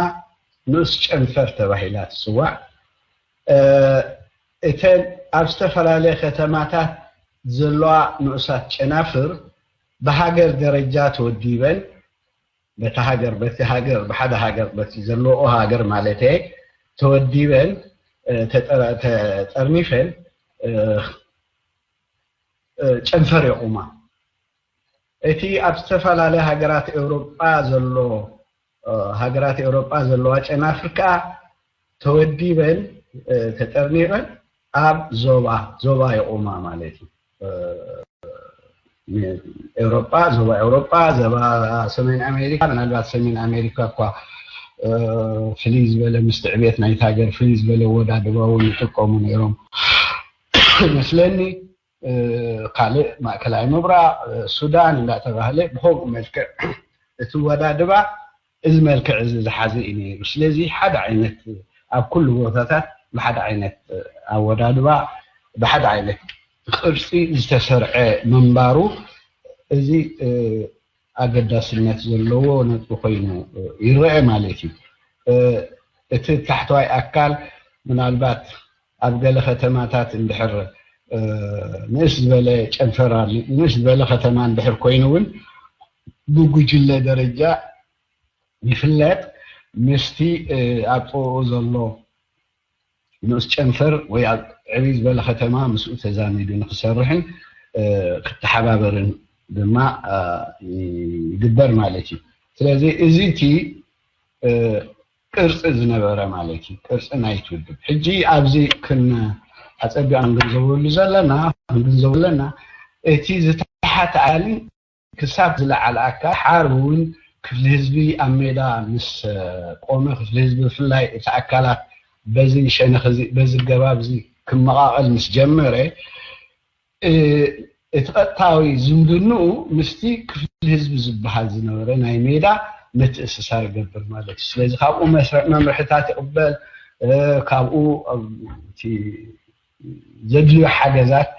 ንኡስ ጨንፈር ተባሂላ ትፅዋዕ። እተን ኣብ ዝተፈላለየ ከተማታት ዘለዋ ንኡሳት ጨናፍር ብሃገር ደረጃ ተወዲበን በቲ ሃገር በቲ ሃገር ብሓደ ሃገር በቲ ዘለዎ ሃገር ማለት ተወዲበን ተጠርኒፈን ጨንፈር የቑማ። እቲ ኣብ ዝተፈላለያ ሃገራት ኤውሮጳ ዘሎ ሃገራት ኤውሮጳ ዘለዋ ጨናፍር ከዓ ተወዲበን ተጠርኒቐን ኣብ ዞባ ዞባ የቑማ ማለት እዩ። ኤውሮጳ ዞባ ኤውሮጳ ዞባ ሰሜን ኣሜሪካ ምናልባት ሰሜን ኣሜሪካ እኳ ፍልይ ዝበለ ምስቲ ዕቤት ናይቲ ሃገር ፍልይ ዝበለ ወዳድባ እውን ይጥቀሙ ነይሮም መስለኒ። ካልእ ማእከላይ ምብራቕ ሱዳን እንዳተባህለ ብከምኡ መልክዕ እቲ ወዳድባ እዚ መልክዕ እዚ ዝሓዘ እዩ ነይሩ። ስለዚ ሓደ ዓይነት ኣብ ኩሉ ቦታታት ብሓደ ዓይነት ኣወዳድባ ብሓደ ዓይነት ቅርፂ ዝተሰርዐ ምንባሩ እዚ ኣገዳስነት ዘለዎ ነጥቢ ኮይኑ ይረአ ማለት እዩ። እቲ ታሕተዋይ ኣካል ምናልባት ኣብ ገለ ከተማታት እንድሕር ንእስ ዝበለ ጨንፈራ ንእስ ዝበለ ከተማ እንድሕር ኮይኑ እውን ብጉጅለ ደረጃ ይፍለጥ ምስቲ ኣብ ጥቕኡ ዘሎ ንኡስ ጨንፈር ወይ ኣብ ዕብይ ዝበለ ከተማ ምስኡ ተዛሚዱ ንክሰርሕን ክተሓባበርን ድማ ይግበር ማለት እዩ። ስለዚ እዚ እቲ ቅርፂ ዝነበረ ማለት እዩ። ቅርፂ ናይቲ ውድብ ሕጂ ኣብዚ ክን ኣፀቢቕ ክንግንዘበሉ ዘለና ክንግንዘቡ ኣለና እቲ ዝተሓተ ኣሊ ክሳብ ዝለዓለ ኣካል ሓር እውን ክፍሊ ህዝቢ ኣብ ሜዳ ምስ ቆመ ክፍሊ ህዝቢ ብፍላይ እቲ ኣካላት በዚ ሸነኽ እዚ በዚ ገባብ እዚ ክመቓቐል ምስ ጀመረ እቲ ቀጥታዊ ዝምድንኡ ምስቲ ክፍሊ ህዝቢ ዝበሃል ዝነበረ ናይ ሜዳ ምትእስሳር ይገብር ማለት እዩ። ስለዚ ካብኡ መስርዕ መምርሕታት ይቕበል፣ ካብኡ እቲ ዘድልዮ ሓገዛት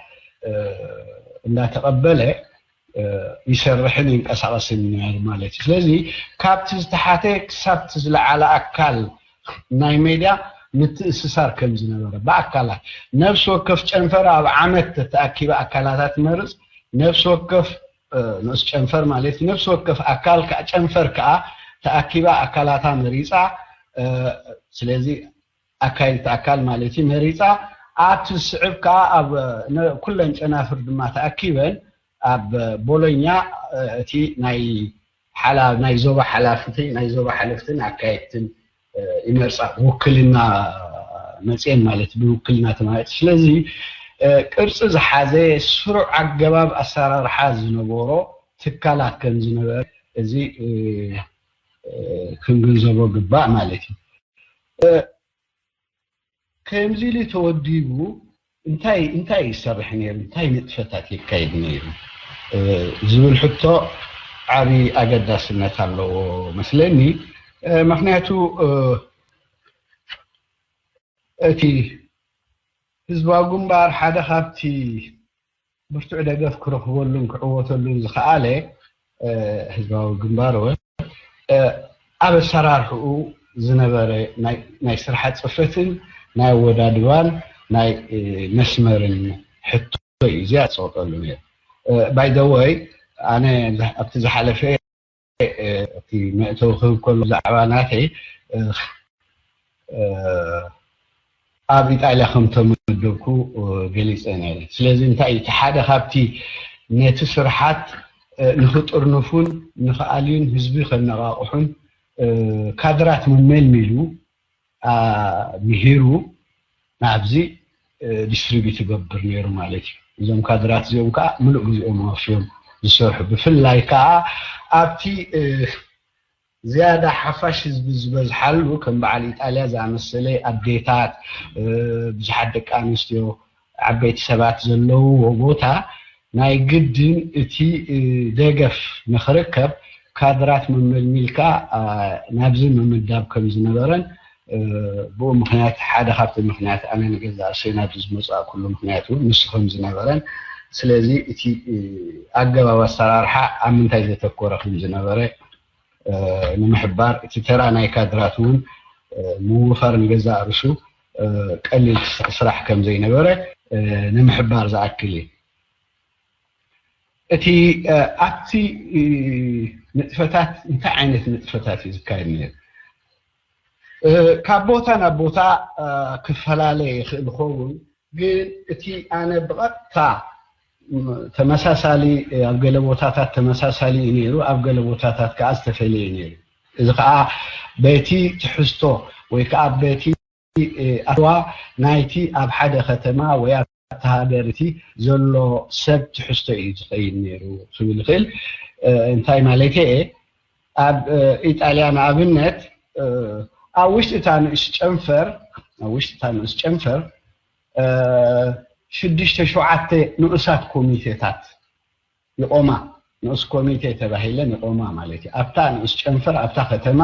እንዳተቐበለ ይሰርሕን ይንቀሳቐስን ነይሩ ማለት እዩ። ስለዚ ካብቲ ዝተሓተ ክሳብቲ ዝለዓለ ኣካል ናይ ሜድያ ምትእስሳር ከም ዝነበረ ብኣካላት ነፍሲ ወከፍ ጨንፈር ኣብ ዓመት ተተኣኪበ ኣካላታ ትመርፅ ነፍሲ ወከፍ ንኡስ ጨንፈር ማለት እዩ። ነፍሲ ወከፍ ኣካል ከዓ ጨንፈር ከዓ ተኣኪባ ኣካላታ መሪፃ ስለዚ ኣካይድቲ ኣካል ማለት እዩ መሪፃ ኣብቲ ዝስዕብ ከዓ ኣብ ኩለን ጨናፍር ድማ ተኣኪበን ኣብ ቦሎኛ እቲ ናይ ሓላ ናይ ዞባ ሓላፍቲ ናይ ዞባ ሓለፍትን ኣካየድትን ይመርፃ ውክልና መፅየን ማለት ብውክልና ተማረፂ ስለዚ ቅርፂ ዝሓዘ ስሩዕ ኣገባብ ኣሰራርሓ ዝነበሮ ትካላት ከም ዝነበረ እዚ ክንግንዘቦ ግባእ ማለት እዩ። ከምዚ ኢሉ ተወዲቡ እንታይ እንታይ ይሰርሕ ነይሩ እንታይ ንጥፈታት የካይድ ነይሩ ዝብል ሕቶ ዓብዪ ኣገዳስነት ኣለዎ መስለኒ። ምክንያቱ እቲ ህዝባዊ ግንባር ሓደ ካብቲ ብርቱዕ ደገፍ ክረኽበሉን ክዕወተሉን ዝኸኣለ ህዝባዊ ግንባር ወ ኣብ ኣሰራርሕኡ ዝነበረ ናይ ስርሓት ፅፈትን ናይ ኣወዳድባን ናይ መስመርን ሕቶ እዩ እዚኣ ዝፀወጠሉ ነይሩ። ባይደወይ ኣነ ኣብቲ ዝሓለፈ እቲ መእተዊ ክህብ ከሎ ብዛዕባ ናተይ ኣብ ኢጣልያ ከም ተመደብኩ ገሊፀ ነይረ። ስለዚ እንታይ እቲ ሓደ ካብቲ ነቲ ስርሓት ንክጥርንፉን ንክኣልዩን ህዝቢ ከነቃቕሑን ካድራት መመልሚሉ ምሂሩ ናብዚ ዲስትሪቢዩት ይገብር ነይሩ ማለት እዩ። እዞም ካድራት እዚኦም ከዓ ምሉእ ግዜኦም ኣወፍዮም ዝሰርሑ ብፍላይ ከዓ ኣብቲ ዝያዳ ሓፋሽ ህዝቢ ዝበዝሓሉ ከም በዓል ኢጣልያ ዝኣመሰለ ኣዴታት፣ ብዙሓት ደቂ ኣንስትዮ፣ ዓበይቲ ሰባት ዘለውዎ ቦታ ናይ ግድን እቲ ደገፍ ንክርከብ ካድራት መመልሚልካ ናብዚ ምምዳብ ከም ዝነበረን ብኡ ምክንያት ሓደ ካብቲ ምክንያት ኣነ ንገዛ ርእሰይ ናብዚ ዝመፅእኩሉ ምክንያት እውን ንሱ ከም ዝነበረን ስለዚ እቲ ኣገባብ ኣሰራርሓ ኣብ ምንታይ ዘተኮረ ከም ዝነበረ ንምሕባር እቲ ተራ ናይ ካድራት እውን ምውፋር ንገዛእ ርእሱ ቀሊል ስራሕ ከም ዘይነበረ ንምሕባር ዝኣክል እዩ። እቲ ኣብቲ ንጥፈታት እንታይ ዓይነት ንጥፈታት እዩ ዝካየድ ነይሩ? ካብ ቦታ ናብ ቦታ ክፈላለ ይኽእል ይኸውን፣ ግን እቲ ኣነ ብቐጥታ ተመሳሳሊ ኣብ ገለ ቦታታት ተመሳሳሊ እዩ ነይሩ፣ ኣብ ገለ ቦታታት ከዓ ዝተፈለየ ነይሩ። እዚ ከዓ በቲ ትሕዝቶ ወይ ከዓ በቲ ኣዋ ናይቲ ኣብ ሓደ ከተማ ወይ ኣብቲ ሃገር እቲ ዘሎ ሰብ ትሕዝቶ እዩ ዝኸይድ ነይሩ ክብል ይኽእል። እንታይ ማለት እየ? ኣብ ኢጣልያ ንኣብነት ኣብ ውሽጢ እታ ንእስ ጨንፈር ኣብ ውሽጢ እታ ንእስ ጨንፈር ሽዱሽተ ሸውዓተ ንኡሳት ኮሚቴታት ይቆማ። ንኡስ ኮሚቴ ተባሂለን ይቆማ ማለት እዩ። ኣብታ ንኡስ ጨንፈር ኣብታ ከተማ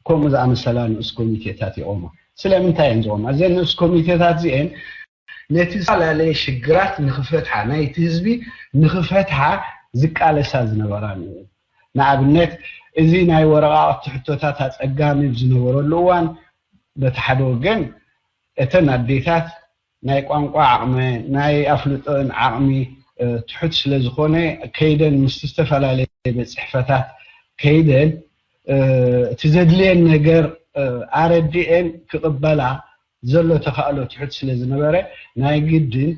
ከምኡ ዝኣመሰላ ንኡስ ኮሚቴታት ይቆማ። ስለምንታይ እየን ዝቆማ? እዘን ንኡስ ኮሚቴታት እዚአን ነቲ ዝተፈላለየ ሽግራት ንክፈትሓ ናይቲ ህዝቢ ንክፈትሓ ዝቃለሳ ዝነበራ ንኣብነት እዚ ናይ ወረቃቅቲ ሕቶታት ኣፀጋሚ ዝነበረሉ እዋን በቲ ሓደ ወገን እተን ኣዴታት ናይ ቋንቋ ዓቕመ ናይ ኣፍልጦን ዓቕሚ ትሑት ስለ ዝኾነ ከይደን ምስ ዝተፈላለየ ቤት ፅሕፈታት ከይደን እቲ ዘድልየን ነገር ኣረዲኤን ክቕበላ ዘሎ ተኻእሎ ትሑት ስለ ዝነበረ ናይ ግድን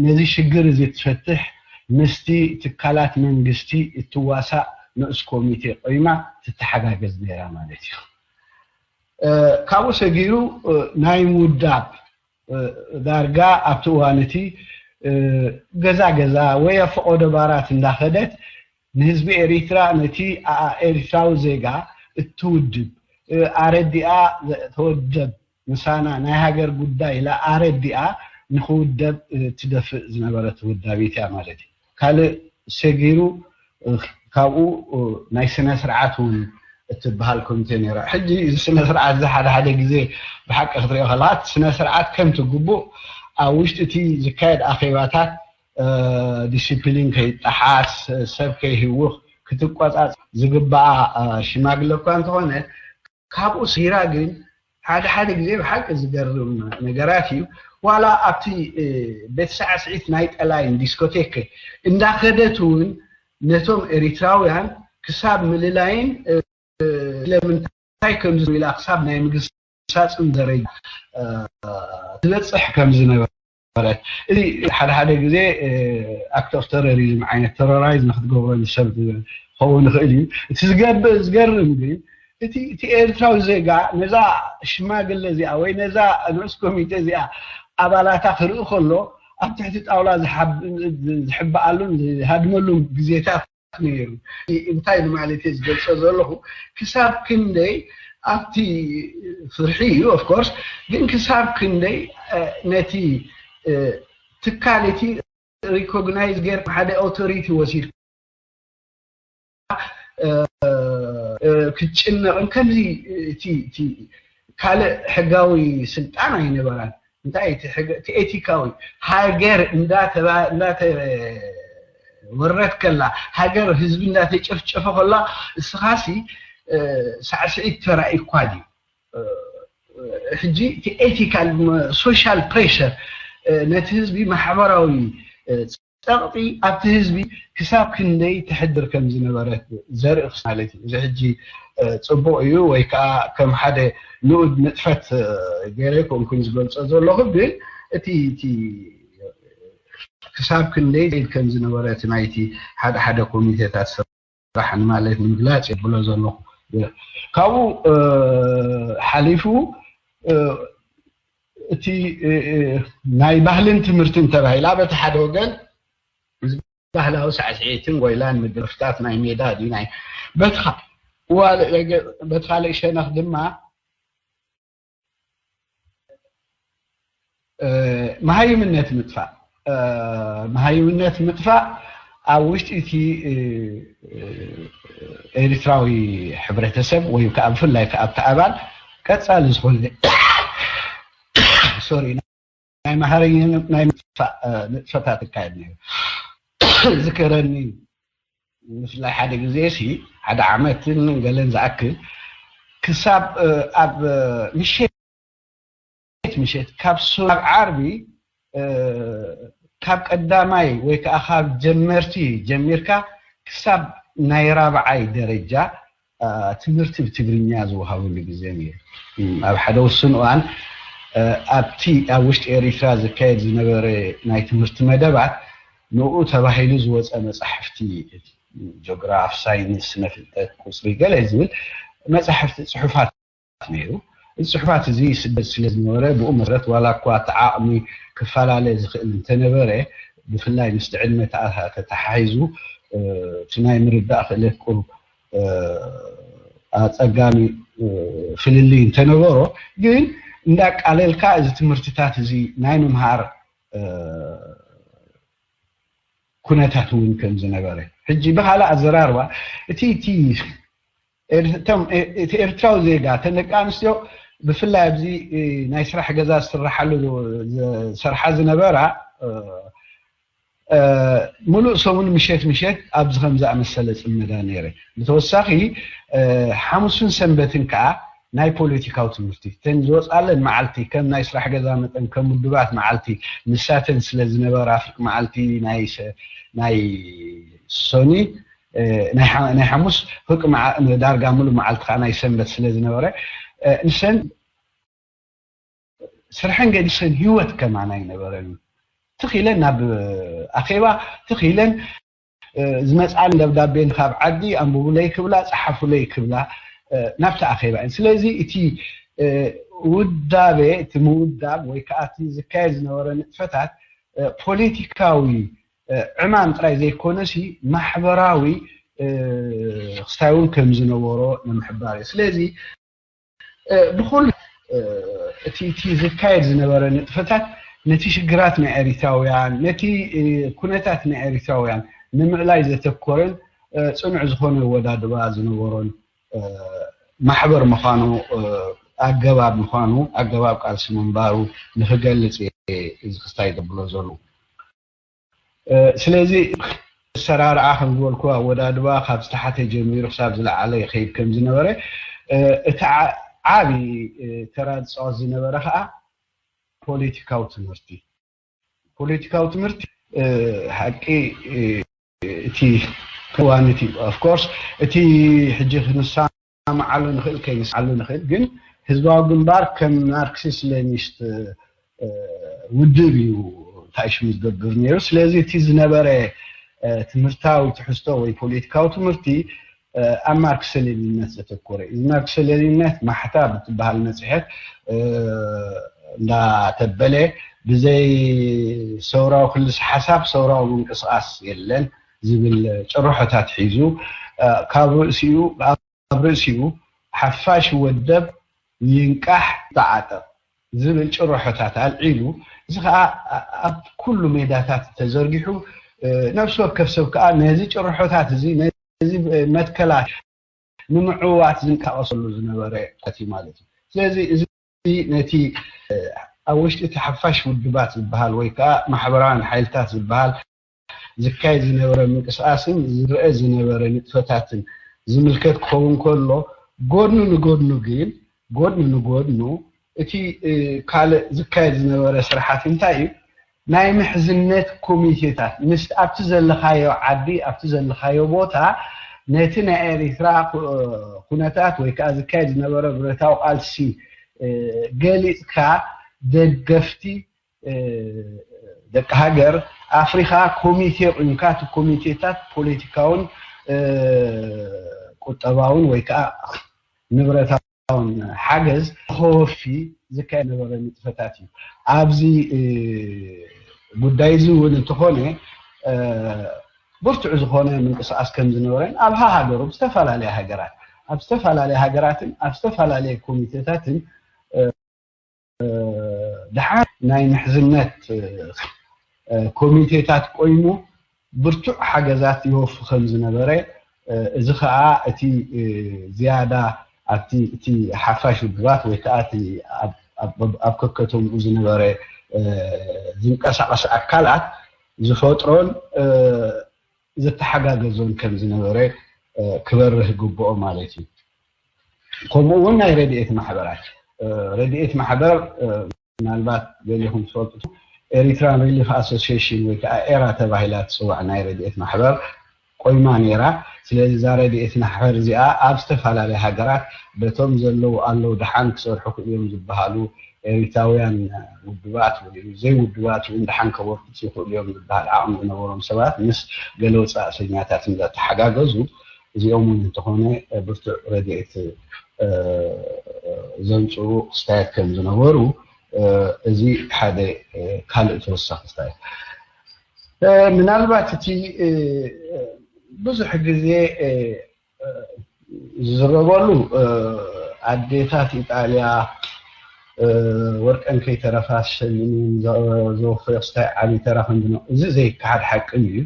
ነዚ ሽግር እዚ ትፈትሕ ምስቲ ትካላት መንግስቲ እትዋሳእ ንኡስ ኮሚቴ ቆይማ ትተሓጋገዝ ነይራ ማለት እዩ። ካብኡ ሰጊሩ ናይ ምውዳብ ዳርጋ ኣብቲ እዋን እቲ ገዛ ገዛ ወይ ኣብ ፈቆዶ ባራት እንዳኸደት ንህዝቢ ኤሪትራ ነቲ ኤሪትራዊ ዜጋ እትውድብ ኣረዲኣ ተወደብ ምሳና ናይ ሃገር ጉዳይ ኢላ ኣረዲኣ ንክውደብ ትደፍእ ዝነበረት ውዳቢት እያ ማለት እዩ። ካልእ ሰጊሩ ካብኡ ናይ ስነ ስርዓት እውን እትበሃል ኮሚቴ ነይራ። ሕጂ እዚ ስነ ስርዓት እዚ ሓደ ሓደ ግዜ ብሓቂ ክትሪኦ ከለካ እቲ ስነ ስርዓት ከምቲ ግቡእ ኣብ ውሽጢ እቲ ዝካየድ ኣኼባታት ዲሲፕሊን ከይጠሓስ ሰብ ከይህውኽ ክትቆፃፅ ዝግበኣ ሽማግለ እኳ እንተኾነ ካብኡ ስሂራ ግን ሓደ ሓደ ግዜ ብሓቂ ዝገርም ነገራት እዩ። ዋላ ኣብቲ ቤት ሳዕስዒት ናይ ጠላይን ዲስኮቴክ እንዳኸደት እውን ነቶም ኤሪትራውያን ክሳብ ምልላይን ስለምንታይ ከምዚ ኢላ ክሳብ ናይ ምግሳፅን ደረጃ ትበፅሕ ከም ዝነበረት እዚ ሓደ ሓደ ግዜ ኣክት ኦፍ ተሮሪዝም ዓይነት ተሮራይዝ ንክትገብሮ ንሰብ ክኸውን ይኽእል እዩ። እቲ ዝገብእ ዝገርም ግን እቲ እቲ ኤርትራዊ ዜጋ ነዛ ሽማግለ እዚኣ ወይ ነዛ ንዑስ ኮሚቴ እዚኣ ኣባላታ ክርኢ ከሎ ኣብ ትሕቲ ጣውላ ዝሕበኣሉን ዝሃድመሉን ግዜታት ነይሩ። እንታይ ንማለት እየ ዝገልፆ ዘለኹ ክሳብ ክንደይ ኣብቲ ፍርሒ እዩ ኦፍኮርስ ግን ክሳብ ክንደይ ነቲ ትካል እቲ ሪኮግናይዝ ጌር ሓደ ኣውቶሪቲ ወሲድ ክትጭነቕን ከምዚ እቲ ካልእ ሕጋዊ ስልጣን ኣይነበራን። እንታይ እቲ ኤቲካዊ ሃገር እንዳተወረት ከላ ሃገር ህዝቢ እንዳተጨፍጨፈ ከላ እስኻሲ ሳዕስዒት ተራእዩ እኳ ድዩ? ሕጂ እቲ ኤቲካል ሶሻል ፕሬሸር ነቲ ህዝቢ ማሕበራዊ ፀቕጢ ኣብቲ ህዝቢ ክሳብ ክንደይ ተሕድር ከም ዝነበረት ዘርኢ ማለት እዩ። እዚ ሕጂ ፅቡቕ እዩ ወይ ከዓ ከም ሓደ ንኡድ ንጥፈት ገይረ ኮንኩን ዝገልፆ ዘለኹ ግን እቲ እቲ ክሳብ ክንደይ ከም ዝነበረ እቲ ናይቲ ሓደ ሓደ ኮሚቴታት ስራሕ ንማለት ንምግላፅ የብሎ ዘለኹ። ካብኡ ሓሊፉ እቲ ናይ ባህልን ትምህርትን ተባሂላ በቲ ሓደ ወገን ባህላዊ ሳዕስዒትን ጎይላን ምድርፍታት ናይ ሜዳ ድዩ ናይ በትኻ በትኻ ልእሸነኽ ድማ መሃይምነት ምጥፋእ መሃይምነት ምጥፋእ ኣብ ውሽጢ እቲ ኤሪትራዊ ሕብረተሰብ ወይ ከዓ ብፍላይ ከዓ ኣብቲ ኣባል ቀፃሊ ዝኾነ ሶሪ ናይ መሃረኝነት ናይ ምጥፋእ ንጥፈታት ይካየድ ነይሩ። ዝከረኒ ብፍላይ ሓደ ግዜ ሲ ሓደ ዓመትን ገለን ዝኣክል ክሳብ ኣብ ምሸት ምሸት ካብ ሶ- ካብ ዓርቢ ካብ ቀዳማይ ወይ ከዓ ካብ ጀመርቲ ጀሚርካ ክሳብ ናይ ራብዓይ ደረጃ ትምህርቲ ብትግርኛ ዝወሃበሉ ግዜ ነይሩ። ኣብ ሓደ ውሱን እዋን ኣብቲ ኣብ ውሽጢ ኤሪትራ ዝካየድ ዝነበረ ናይ ትምህርቲ መደባት ንኡ ተባሂሉ ዝወፀ መፃሕፍቲ ጆግራፍ፣ ሳይንስ፣ ስነ ፍልጠት፣ ቁፅሪ ገለ ዝብል መፃሕፍቲ ፅሑፋት ነይሩ። እዚ ፅሑፋት እዚ ይስደድ ስለ ዝነበረ ብኡ መሰረት ዋላ እኳ እቲ ዓቕሚ ክፈላለ ዝኽእል እንተነበረ ብፍላይ ምስቲ ዕድመ ተተሓሒዙ እቲ ናይ ምርዳእ ክእለት ቁሩብ ኣፀጋሚ ፍልልይ እንተነበሮ ግን እንዳቃለልካ እዚ ትምህርትታት እዚ ናይ ምምሃር ኩነታት እውን ከም ዝነበረ ሕጂ ብካልእ ኣዘራርባ እቲ እቲ እቲ ኤርትራዊ ዜጋ እተን ደቂ ኣንስትዮ ብፍላይ ኣብዚ ናይ ስራሕ ገዛ ዝስርሓሉ ዝሰርሓ ዝነበራ ሙሉእ ሰሙን ምሸት ምሸት ኣብዚ ከም ዝኣመሰለ ፅመዳ ነይረ። ብተወሳኺ ሓሙስን ሰንበትን ከዓ ናይ ፖለቲካዊ ትምህርቲ እተን ዝወፃለን መዓልቲ ከም ናይ ስራሕ ገዛ መጠን ከም ውድባት መዓልቲ ንሳተን ስለ ዝነበራ ፍርቂ መዓልቲ ናይ ሰ- ናይ ሶኒ ናይ ሓ- ናይ ሓሙስ ፍርቂ መዓ- ዳርጋ ሙሉእ መዓልቲ ከዓ ናይ ሰንበት ስለ ዝነበረ ንሰን ስርሐን ገዲሰን ህይወት ከማን ኣይነበረን። ትኽ ኢለን ናብ ኣኼባ ትኽ ኢለን ዝመፅኣን ደብዳቤን ካብ ዓዲ ኣንብቡለይ ክብላ ፀሓፉለይ ክብላ ናብቲ ኣኼባ እየን። ስለዚ እቲ ውዳቤ እቲ ምውዳብ ወይ ከዓ እቲ ዝካየድ ዝነበረ ንጥፈታት ፖለቲካዊ ዕማም ጥራይ ዘይኮነሲ ማሕበራዊ ክስታይ እውን ከም ዝነበሮ ንምሕባር እዩ። ስለዚ ብኩሉ እቲ እቲ ዝካየድ ዝነበረ ንጥፈታት ነቲ ሽግራት ናይ ኤሪትራውያን ነቲ ኩነታት ናይ ኤሪትራውያን ንምዕላይ ዘተኮረን ፅኑዕ ዝኾነ ወዳድባ ዝነበሮን ማሕበር ምዃኑ ኣገባብ ምዃኑ ኣገባብ ቃልሲ ምንባሩ ንክገልፅ እዚ ክስታይ ዘብሎ ዘሎ ስለዚ ኣሰራርዓ ከም ዝበልኩ ኣወዳድባ ካብ ዝተሓተ ጀሚሩ ክሳብ ዝለዓለ ይኸይድ ከም ዝነበረ እቲ ዓቢ ተራ ዝፃወት ዝነበረ ከዓ ፖለቲካዊ ትምህርቲ ፖለቲካዊ ትምህርቲ ሓቂ እቲ ክዋንቲ of course እቲ ሕጂ ክንሳ ንሰማማዓሉ ንኽእል ከይንሰማማዓሉ ንኽእል ግን ህዝባዊ ግንባር ከም ማርክሲስት ሌኒስት ውድብ እዩ እንታይ ሽሙ ዝገብር ነይሩ ስለዚ እቲ ዝነበረ ትምህርታዊ ትሕዝቶ ወይ ፖለቲካዊ ትምህርቲ ኣብ ማርክሰ ሌኒንነት ዘተኮረ እዩ ማርክሰ ሌኒንነት ማሕታ ብትበሃል መፅሔት እንዳተበለ ብዘይ ሰውራዊ ክልስ ሓሳብ ሰውራዊ ምንቅስቃስ የለን ዝብል ጭርሖታት ሒዙ ካብ ርእሲኡ ኣብ ርእሲኡ ሓፋሽ ወደብ ይንቃሕ ይተዓጠቕ ዝብል ጭርሖታት ኣልዒሉ እዚ ከዓ ኣብ ኩሉ ሜዳታት ተዘርጊሑ ነብሲ ወከፍ ሰብ ከዓ ነዚ ጭርሖታት እዚ ነዚ መትከላት ንምዕዋት ዝንቀሳቐሰሉ ዝነበረ እዩ ማለት እዩ ስለዚ እዚ ነቲ ኣብ ውሽጢ እቲ ሓፋሽ ውድባት ዝበሃል ወይ ከዓ ማሕበራውያን ሓይልታት ዝበሃል ዝካየድ ዝነበረ ምንቅስቃስን ዝረአ ዝነበረ ንጥፈታትን ዝምልከት ክኸውን ከሎ ጎድኑ ንጎድኑ ግን ጎድኑ ንጎድኑ እቲ ካልእ ዝካየድ ዝነበረ ስራሓት እንታይ እዩ ናይ ምሕዝነት ኮሚቴታት ምስ ኣብቲ ዘለኻዮ ዓዲ ኣብቲ ዘለኻዮ ቦታ ነቲ ናይ ኤሪትራ ኩነታት ወይ ከዓ ዝካየድ ዝነበረ ብረታዊ ቃልሲ ገሊፅካ ደገፍቲ ደቂ ሃገር ኣፍሪኻ ኮሚቴ ቁምካ እቲ ኮሚቴታት ፖለቲካውን ቁጠባውን ወይ ከዓ ንብረታውን ሓገዝ ከወፊ ዝካየድ ነበረ ንጥፈታት እዩ ኣብዚ ጉዳይ እዚ እውን እንተኾነ ብርቱዕ ዝኾነ ምንቅስቃስ ከም ዝነበረን ኣብ ሃሃገሩ ብዝተፈላለየ ሃገራት ኣብ ዝተፈላለየ ሃገራትን ኣብ ዝተፈላለየ ኮሚቴታትን ደሓር ናይ ምሕዝነት ኮሚቴታት ቆይሙ ብርቱዕ ሓገዛት ይወፉ ከም ዝነበረ፣ እዚ ከዓ እቲ ዝያዳ ኣብቲ እቲ ሓፋሽ ውድባት ወይ ከዓ እቲ ኣብ ከከተምኡ ዝነበረ ዝንቀሳቐስ ኣካላት ዝፈጥሮን ዝተሓጋገዞን ከም ዝነበረ ክበርህ ግብኦ ማለት እዩ። ከምኡ እውን ናይ ረድኤት ማሕበራት፣ ረድኤት ማሕበር ምናልባት ገሊኹም ትፈልጡ፣ ኤሪትራን ሪሊፍ ኣሶሲሽን ወይ ከዓ ኤራ ተባሂላ ትፅዋዕ ናይ ረድኤት ማሕበር ቆይማ ነይራ። ስለዚ እዛ ረድኤት ማሕበር እዚኣ ኣብ ዝተፈላለያ ሃገራት በቶም ዘለዉ ኣለዉ ደሓን ክሰርሑ ክእልዮም ዝበሃሉ ኤሪትራውያን ውድባት ወይ ዘይውድባት እውን ደሓን ከበርክቱ ይኽእሉ እዮም ዝበሃል ዓቕሚ ዝነበሮም ሰባት ምስ ገለ ወፃእተኛታት እንዳተሓጋገዙ እዚኦም እውን እንተኾነ ብርቱዕ ረድኤት ዘምፅኡ ክስታያት ከም ዝነበሩ እዚ ሓደ ካልእ ተወሳኺ ክስታያት ምናልባት እቲ ብዙሕ ግዜ ዝዝረበሉ ኣዴታት ኢጣልያ ወርቀን ከይተረፋ ዝሸልምን ዘወፈዮ ክስታይ ዓብዪ ተራ ከምዝነ እዚ ዘይከሓድ ሓቂ እዩ።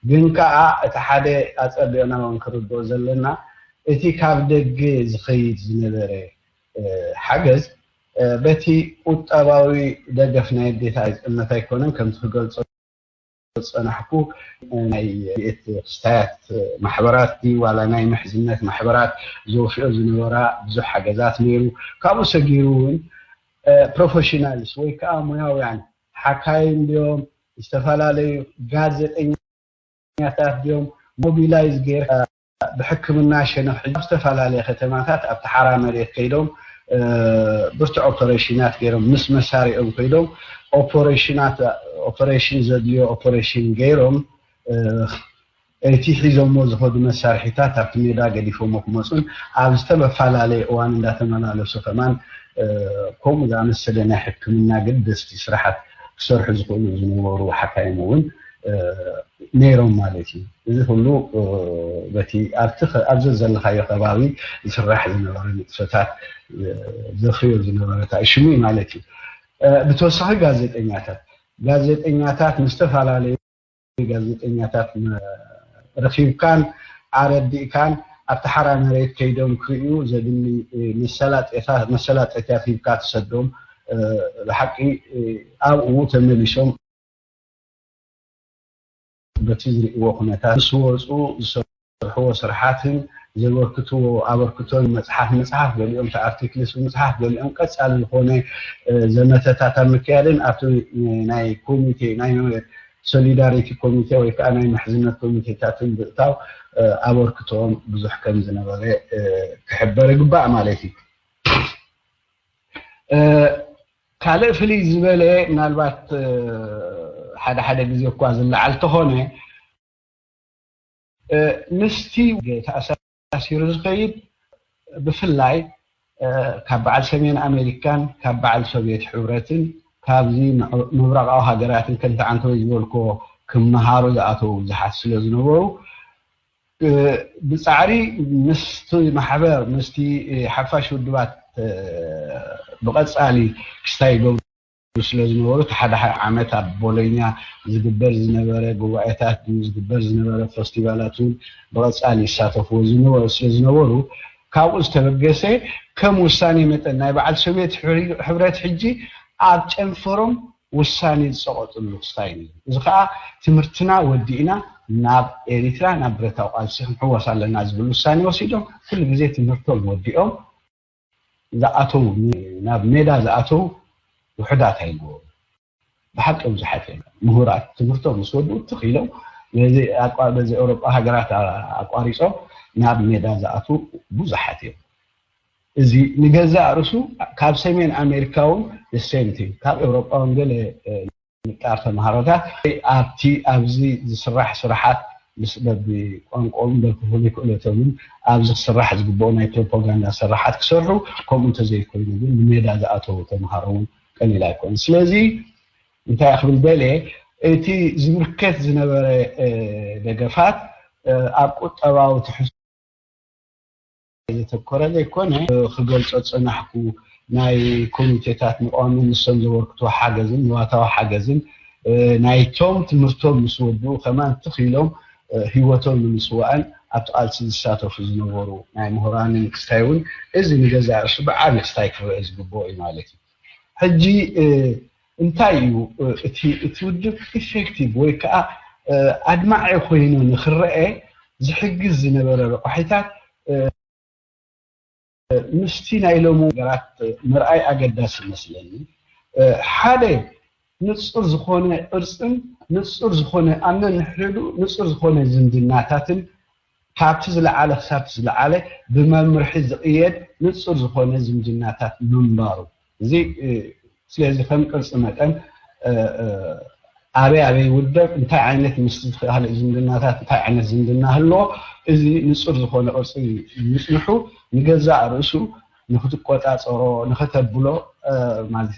ግን ከዓ እቲ ሓደ ኣፀቢቕና እውን ክንርድኦ ዘለና እቲ ካብ ደገ ዝኸይድ ዝነበረ ሓገዝ በቲ ቁጠባዊ ደገፍ ናይ ኣዴታት ዝጥመት ኣይኮነን። ከምቲ ክገልፆ ዝፀናሕኩ ናይ ቤት ክስታያት ማሕበራት ድዩ ዋላ ናይ ምሕዝነት ማሕበራት ዘወፍዮ ዝነበራ ብዙሕ ሓገዛት ነይሩ። ካብኡ ሰጊሩ እውን ፕሮፌሽናልስ ወይ ከዓ ሙያውያን ሓካይም ድዮም ዝተፈላለዩ ጋዜጠኛታት ድዮም ሞቢላይዝ ጌርካ ብሕክምና ሸነኽ ሕጂ ኣብ ዝተፈላለየ ከተማታት ኣብቲ ሓራ መሬት ከይዶም ብርቱዕ ኦፐሬሽናት ገይሮም ምስ መሳሪኦም ከይዶም ኦፐሬሽናት ኦፐሬሽን ዘድልዮ ኦፐሬሽን ገይሮም እቲ ሒዞሞ ዝኸዱ መሳርሒታት ኣብቲ ሜዳ ገዲፎሞ ክመፁን ኣብ ዝተፈላለየ እዋን እንዳተመላለሱ ከማን ከምኡ ዝኣመሰለ ናይ ሕክምና ገደስቲ ስራሓት ክሰርሑ ዝኽእሉ ዝነበሩ ሓካይም እውን ነይሮም ማለት እዩ። እዚ ኩሉ በቲ ኣብቲ ኣብዚ ዘለኻዮ ከባቢ ዝስራሕ ዝነበረ ንጥፈታት ዘፍርዮ ዝነበረ ሽሙ ማለት እዩ። ብተወሳኺ ጋዜጠኛታት ጋዜጠኛታት ምስ ዝተፈላለዩ ጋዜጠኛታት ረኺብካን ኣረዲእካን ኣብቲ ሓራ መሬት ከይዶም ክርእዩ ዘድሊ መሰላጠትያት ሂብካ ትሰዶም። ብሓቂ ኣብኡ ተመሊሶም በቲ ዝርእይዎ ኩነታት ምስ ወፁ ዝሰርሕዎ ስርሓትን ዘበርክትዎ ኣበርክቶን መፅሓፍ ምፅሓፍ ገሊኦም ኣርቲክልስ ብምፅሓፍ ገሊኦም ቀፃሊ ዝኾነ ዘመተታት ኣብ ምክያድን ኣብቲ ናይ ኮሚቴ ናይ ሶሊዳሪቲ ኮሚቴ ወይ ከዓ ናይ ምሕዝነት ኮሚቴታት ምብእታው ኣበርክቶኦም ብዙሕ ከም ዝነበረ ክሕበር ይግባእ ማለት እዩ። ካልእ ፍልይ ዝበለ ምናልባት ሓደ ሓደ ግዜ እኳ ዝለዓል ተኾነ ምስቲ ተኣሳሲሩ ዝኸይድ ብፍላይ ካብ በዓል ሰሜን ኣሜሪካን ካብ በዓል ሶቪየት ሕብረትን ካብዚ ምብራቃዊ ሃገራትን ከምቲ ዓንተወይ ዝበልኮ ክመሃሩ ዝኣተዉ ብዙሓት ስለ ዝነበሩ ብፃዕሪ ምስቲ ማሕበር ምስቲ ሓፋሽ ውድባት ብቐፃሊ ክስታይ ይገብሩ ስለ ዝነበሩ እቲ ሓደ ሓደ ዓመት ኣብ ቦሎኛ ዝግበር ዝነበረ ጉባኤታት ዝግበር ዝነበረ ፈስቲቫላት እውን ብቐፃሊ ይሳተፍዎ ዝነበሩ ስለ ዝነበሩ ካብኡ ዝተበገሰ ከም ውሳኔ መጠን ናይ በዓል ሶቪየት ሕብረት ሕጂ ኣብ ጨንፈሮም ውሳኔ ዝፀቐጥሉ ክስታይ ነይሩ። እዚ ከዓ ትምህርትና ወዲእና ናብ ኤሪትራ ናብ ብረታዊ ቃልሲ ክንሕወስ ኣለና ዝብል ውሳኔ ወሲዶም ኩሉ ግዜ ትምህርቶም ወዲኦም ዝኣተው ናብ ሜዳ ዝኣተው ውሕዳት ኣይነበሩ። ብሓቂ ብዙሓት እዮም ምሁራት ትምህርቶም ምስ ወድኡ ትኽ ኢሎም ነዚ በዚ ኤውሮጳ ሃገራት ኣቋሪፆም ናብ ሜዳ ዝኣትው ብዙሓት እዮም። እዚ ንገዛእ ርእሱ ካብ ሰሜን ኣሜሪካ እውን ሴምቲ ካብ ኤውሮጳ እውን ገለ ምጣር ተምሃሮታት ኣብቲ ኣብዚ ዝስራሕ ስራሓት ምስ በቢ ቋንቋኡን በብፍሉይ ክእለቶምን ኣብዚ ክስራሕ ዝግብኦ ናይ ፕሮፓጋንዳ ስራሓት ክሰርሑ ከምኡ እንተዘይኮይኑ ግን ንሜዳ ዝኣተዉ ተምሃሮ እውን ቀሊል ኣይኮነን። ስለዚ እንታይ ክብል ደልየ እቲ ዝብርከት ዝነበረ ደገፋት ኣብ ቁጠባዊ ትሕዝቶ ዘተኮረ ዘይኮነ ክገልፆ ዝፀናሕኩ ናይ ኮሚቴታት ምቋምን ንሶም ዘበርክትዎ ሓገዝን ንዋታዊ ሓገዝን ናይቶም ትምህርቶም ምስ ወድኡ ከማን ትኽ ኢሎም ህይወቶም ንምስዋእን ኣብቲ ቃልሲ ዝሳተፉ ዝነበሩ ናይ ምሁራንን ክስታይ እውን እዚ ንገዛእ ርእሱ ብዓቢ ክስታይ ክረአ ዝግብኦ እዩ ማለት እዩ። ሕጂ እንታይ እዩ እቲ ውድብ ኢፌክቲቭ ወይ ከዓ ኣድማዒ ኮይኑ ንክረአ ዝሕግዝ ዝነበረ ረቋሒታት ምስቲ ናይ ሎሚ ነገራት ምርኣይ ኣገዳሲ ይመስለኒ። ሓደ ንጹር ዝኾነ ቅርጽን ንጹር ዝኾነ ኣብ ነንሕድሕዱ ንጹር ዝኾነ ዝምድናታትን ካብቲ ዝለዓለ ክሳብቲ ዝለዓለ ብመምርሒ ዝቕየድ ንጹር ዝኾነ ዝምድናታት ምንባሩ እዚ ስለዚ ከም ቅርጺ መጠን ኣበይ ኣበይ ውደብ እንታይ ዓይነት ምስ ካልእ ዝምድናታት እንታይ ዓይነት ዝምድና ህልዎ እዚ ንጹር ዝኾነ ቅርጺ ምጽንሑ ንገዛእ ርእሱ ንክትቆጻጸሮ ንክተብሎ ማለት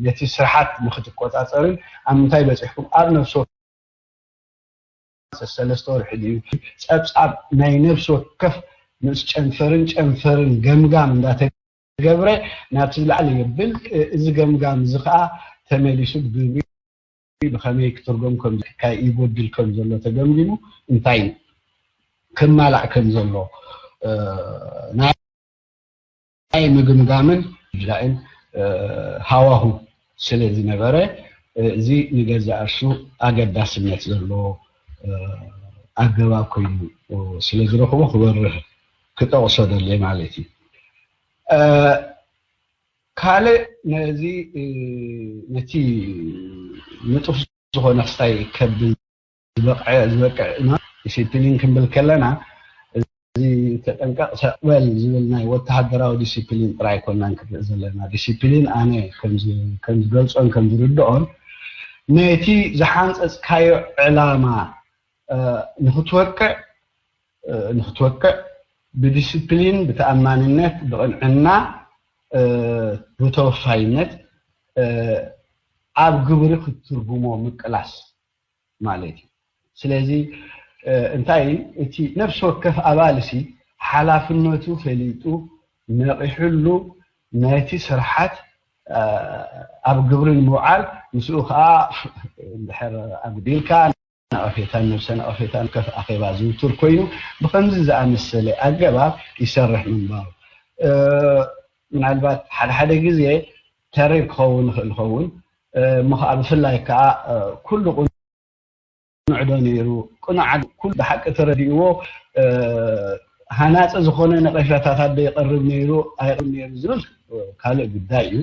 ነቲ ስርሓት ንክትቆጻጸርን ኣብ ምንታይ በጺሕኩም ኣብ ነፍሲ ሰለስተ ወርሒ ድዩ ጸብጻብ ናይ ነፍሲ ወከፍ ምስ ጨንፈርን ጨንፈርን ገምጋም እንዳተገብረ ናብቲ ዝለዓለ የብል። እዚ ገምጋም እዚ ከዓ ተመሊሱ ብግብሪ ብኸመይ ክትርጎም ከም ይጎድል ከም ዘሎ ተገምጊሙ እንታይ ክማላእ ከም ዘሎ ናይ ምግምጋምን ዳእን ሃዋሁ ስለ ዝነበረ እዚ ንገዛእ ርእሱ ኣገዳስነት ዘለዎ ኣገባብ ኮይኑ ስለ ዝረኽቦ ክበርህ ክጠቕሶ ደልየ ማለት እዩ። ካልእ ነዚ ነቲ ንጡፍ ዝኾነ ክስታይ ከብል ዝበቅዐ ዝበቅዕ ኢና ዲሲፕሊን ክንብል ከለና እዚ ተጠንቀቕ ሰቅበል ዝብል ናይ ወተሃደራዊ ዲሲፕሊን ጥራይ ኮናን ክርኢ ዘለና። ዲሲፕሊን ኣነ ከም ዝገልጾን ከም ዝርድኦን ነቲ ዝሓንጸጽካዮ ዕላማ ንክትወቅዕ ንክትወቅዕ ብዲሲፕሊን ብተኣማንነት ብቕንዕና ብተወፋይነት ኣብ ግብሪ ክትትርጉሞ ምቅላስ ማለት እዩ። ስለዚ እንታይ እቲ ነፍሲ ወከፍ ኣባል ሲ ሓላፍነቱ ፈሊጡ ነቂሕሉ ነቲ ስርሓት ኣብ ግብሪ ንምውዓል ምስኡ ከዓ እንድሕር ኣጉዲልካ ነቐፌታን ነብሰ ነቐፌታን ከፍ ኣኼባ ዝውቱር ኮይኑ ብከምዚ ዝኣመሰለ ኣገባብ ይሰርሕ ምንባሩ ምናልባት ሓደ ሓደ ግዜ ተሪር ክኸውን ይኽእል ይኸውን እሞ ከዓ ብፍላይ ከዓ ኩሉ ቁኑዕ ዶ ነይሩ ቁኑዕ ኩሉ ብሓቂ ተረዲእዎ ሃናፂ ዝኾነ ነቐፌታታት ዶ ይቐርብ ነይሩ ኣይቐርብ ነይሩ ዝብል ካልእ ጉዳይ እዩ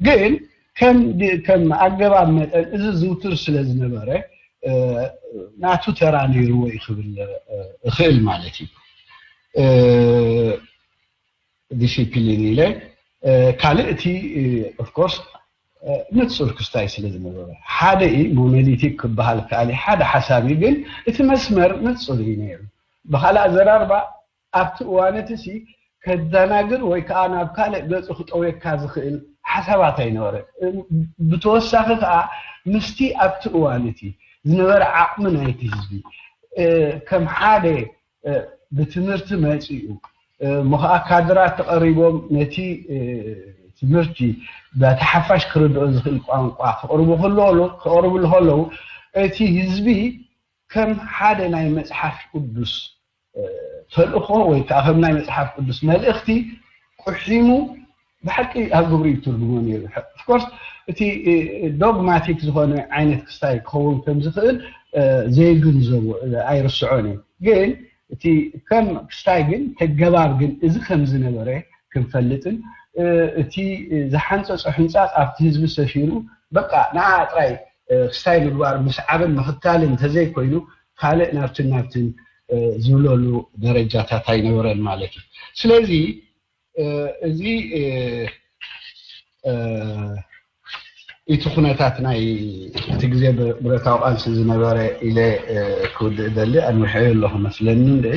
ግን ከም ከም ኣገባብ መጠን እዚ ዝውቱር ስለ ዝነበረ ናቱ ተራ ነይርዎ እዩ ክብል እኽእል ማለት እዩ። ዲሲፕሊን ኢለ ካልእ እቲ ኦፍኮርስ ንፁር ክስታይ ስለ ዝነበረ ሓደ ዩ ሞኖሊቲክ ክበሃል ከኣል ሓደ ሓሳብ ዩ ግን እቲ መስመር ንፁር እዩ ነይሩ። ብካልእ ኣዘራርባ ኣብቲ እዋን እቲ ሲ ከደናግር ወይ ከዓ ናብ ካልእ ገፁ ክጠውየካ ዝኽእል ሓሳባት ኣይነበረ። ብተወሳኺ ከዓ ምስቲ ኣብቲ እዋን እቲ ዝነበረ ዓቕሚ ናይቲ ህዝቢ ከም ሓደ ብትምህርቲ መፂኡ እሞ ከዓ ካድራት ተቐሪቦም ነቲ ትምህርቲ በቲ ሓፋሽ ክርድኦ ዝኽእል ቋንቋ ክቕርቡ ከለዉ ክቕርብሉ ከለዉ እቲ ህዝቢ ከም ሓደ ናይ መፅሓፍ ቅዱስ ተልእኾ ወይ ከዓ ከም ናይ መፅሓፍ ቅዱስ መልእኽቲ ቁሒሙ ብሓቂ ኣብ ግብሪ ይትርጉሞ ነይሩ። ኦፍኮርስ እቲ ዶግማቲክ ዝኾነ ዓይነት ክስታይ ክኸውን ከም ዝኽእል ዘይግንዘቡ ኣይርስዖን እዩ። ግን እቲ ከም ክስታይ ግን ተገባብ ግን እዚ ከም ዝነበረ ክንፈልጥን እቲ ዝሓንፀፆ ሕንፃፅ ኣብቲ ህዝቢ ሰፊሩ በቃ ንዓ ጥራይ ክስታይ ምግባር ምስዓብን ምኽታልን እንተዘይኮይኑ ካልእ ናብትን ናብትን ዝብለሉ ደረጃታት ኣይነበረን ማለት እዩ። ስለዚ እዚ እቲ ኩነታት ናይ እቲ ግዜ ብረታዊ ቃልሲ ዝነበረ ኢለ ክውድእ ደሊ ኣንውሐዮ ኣለኹ መስለኒ እንድዒ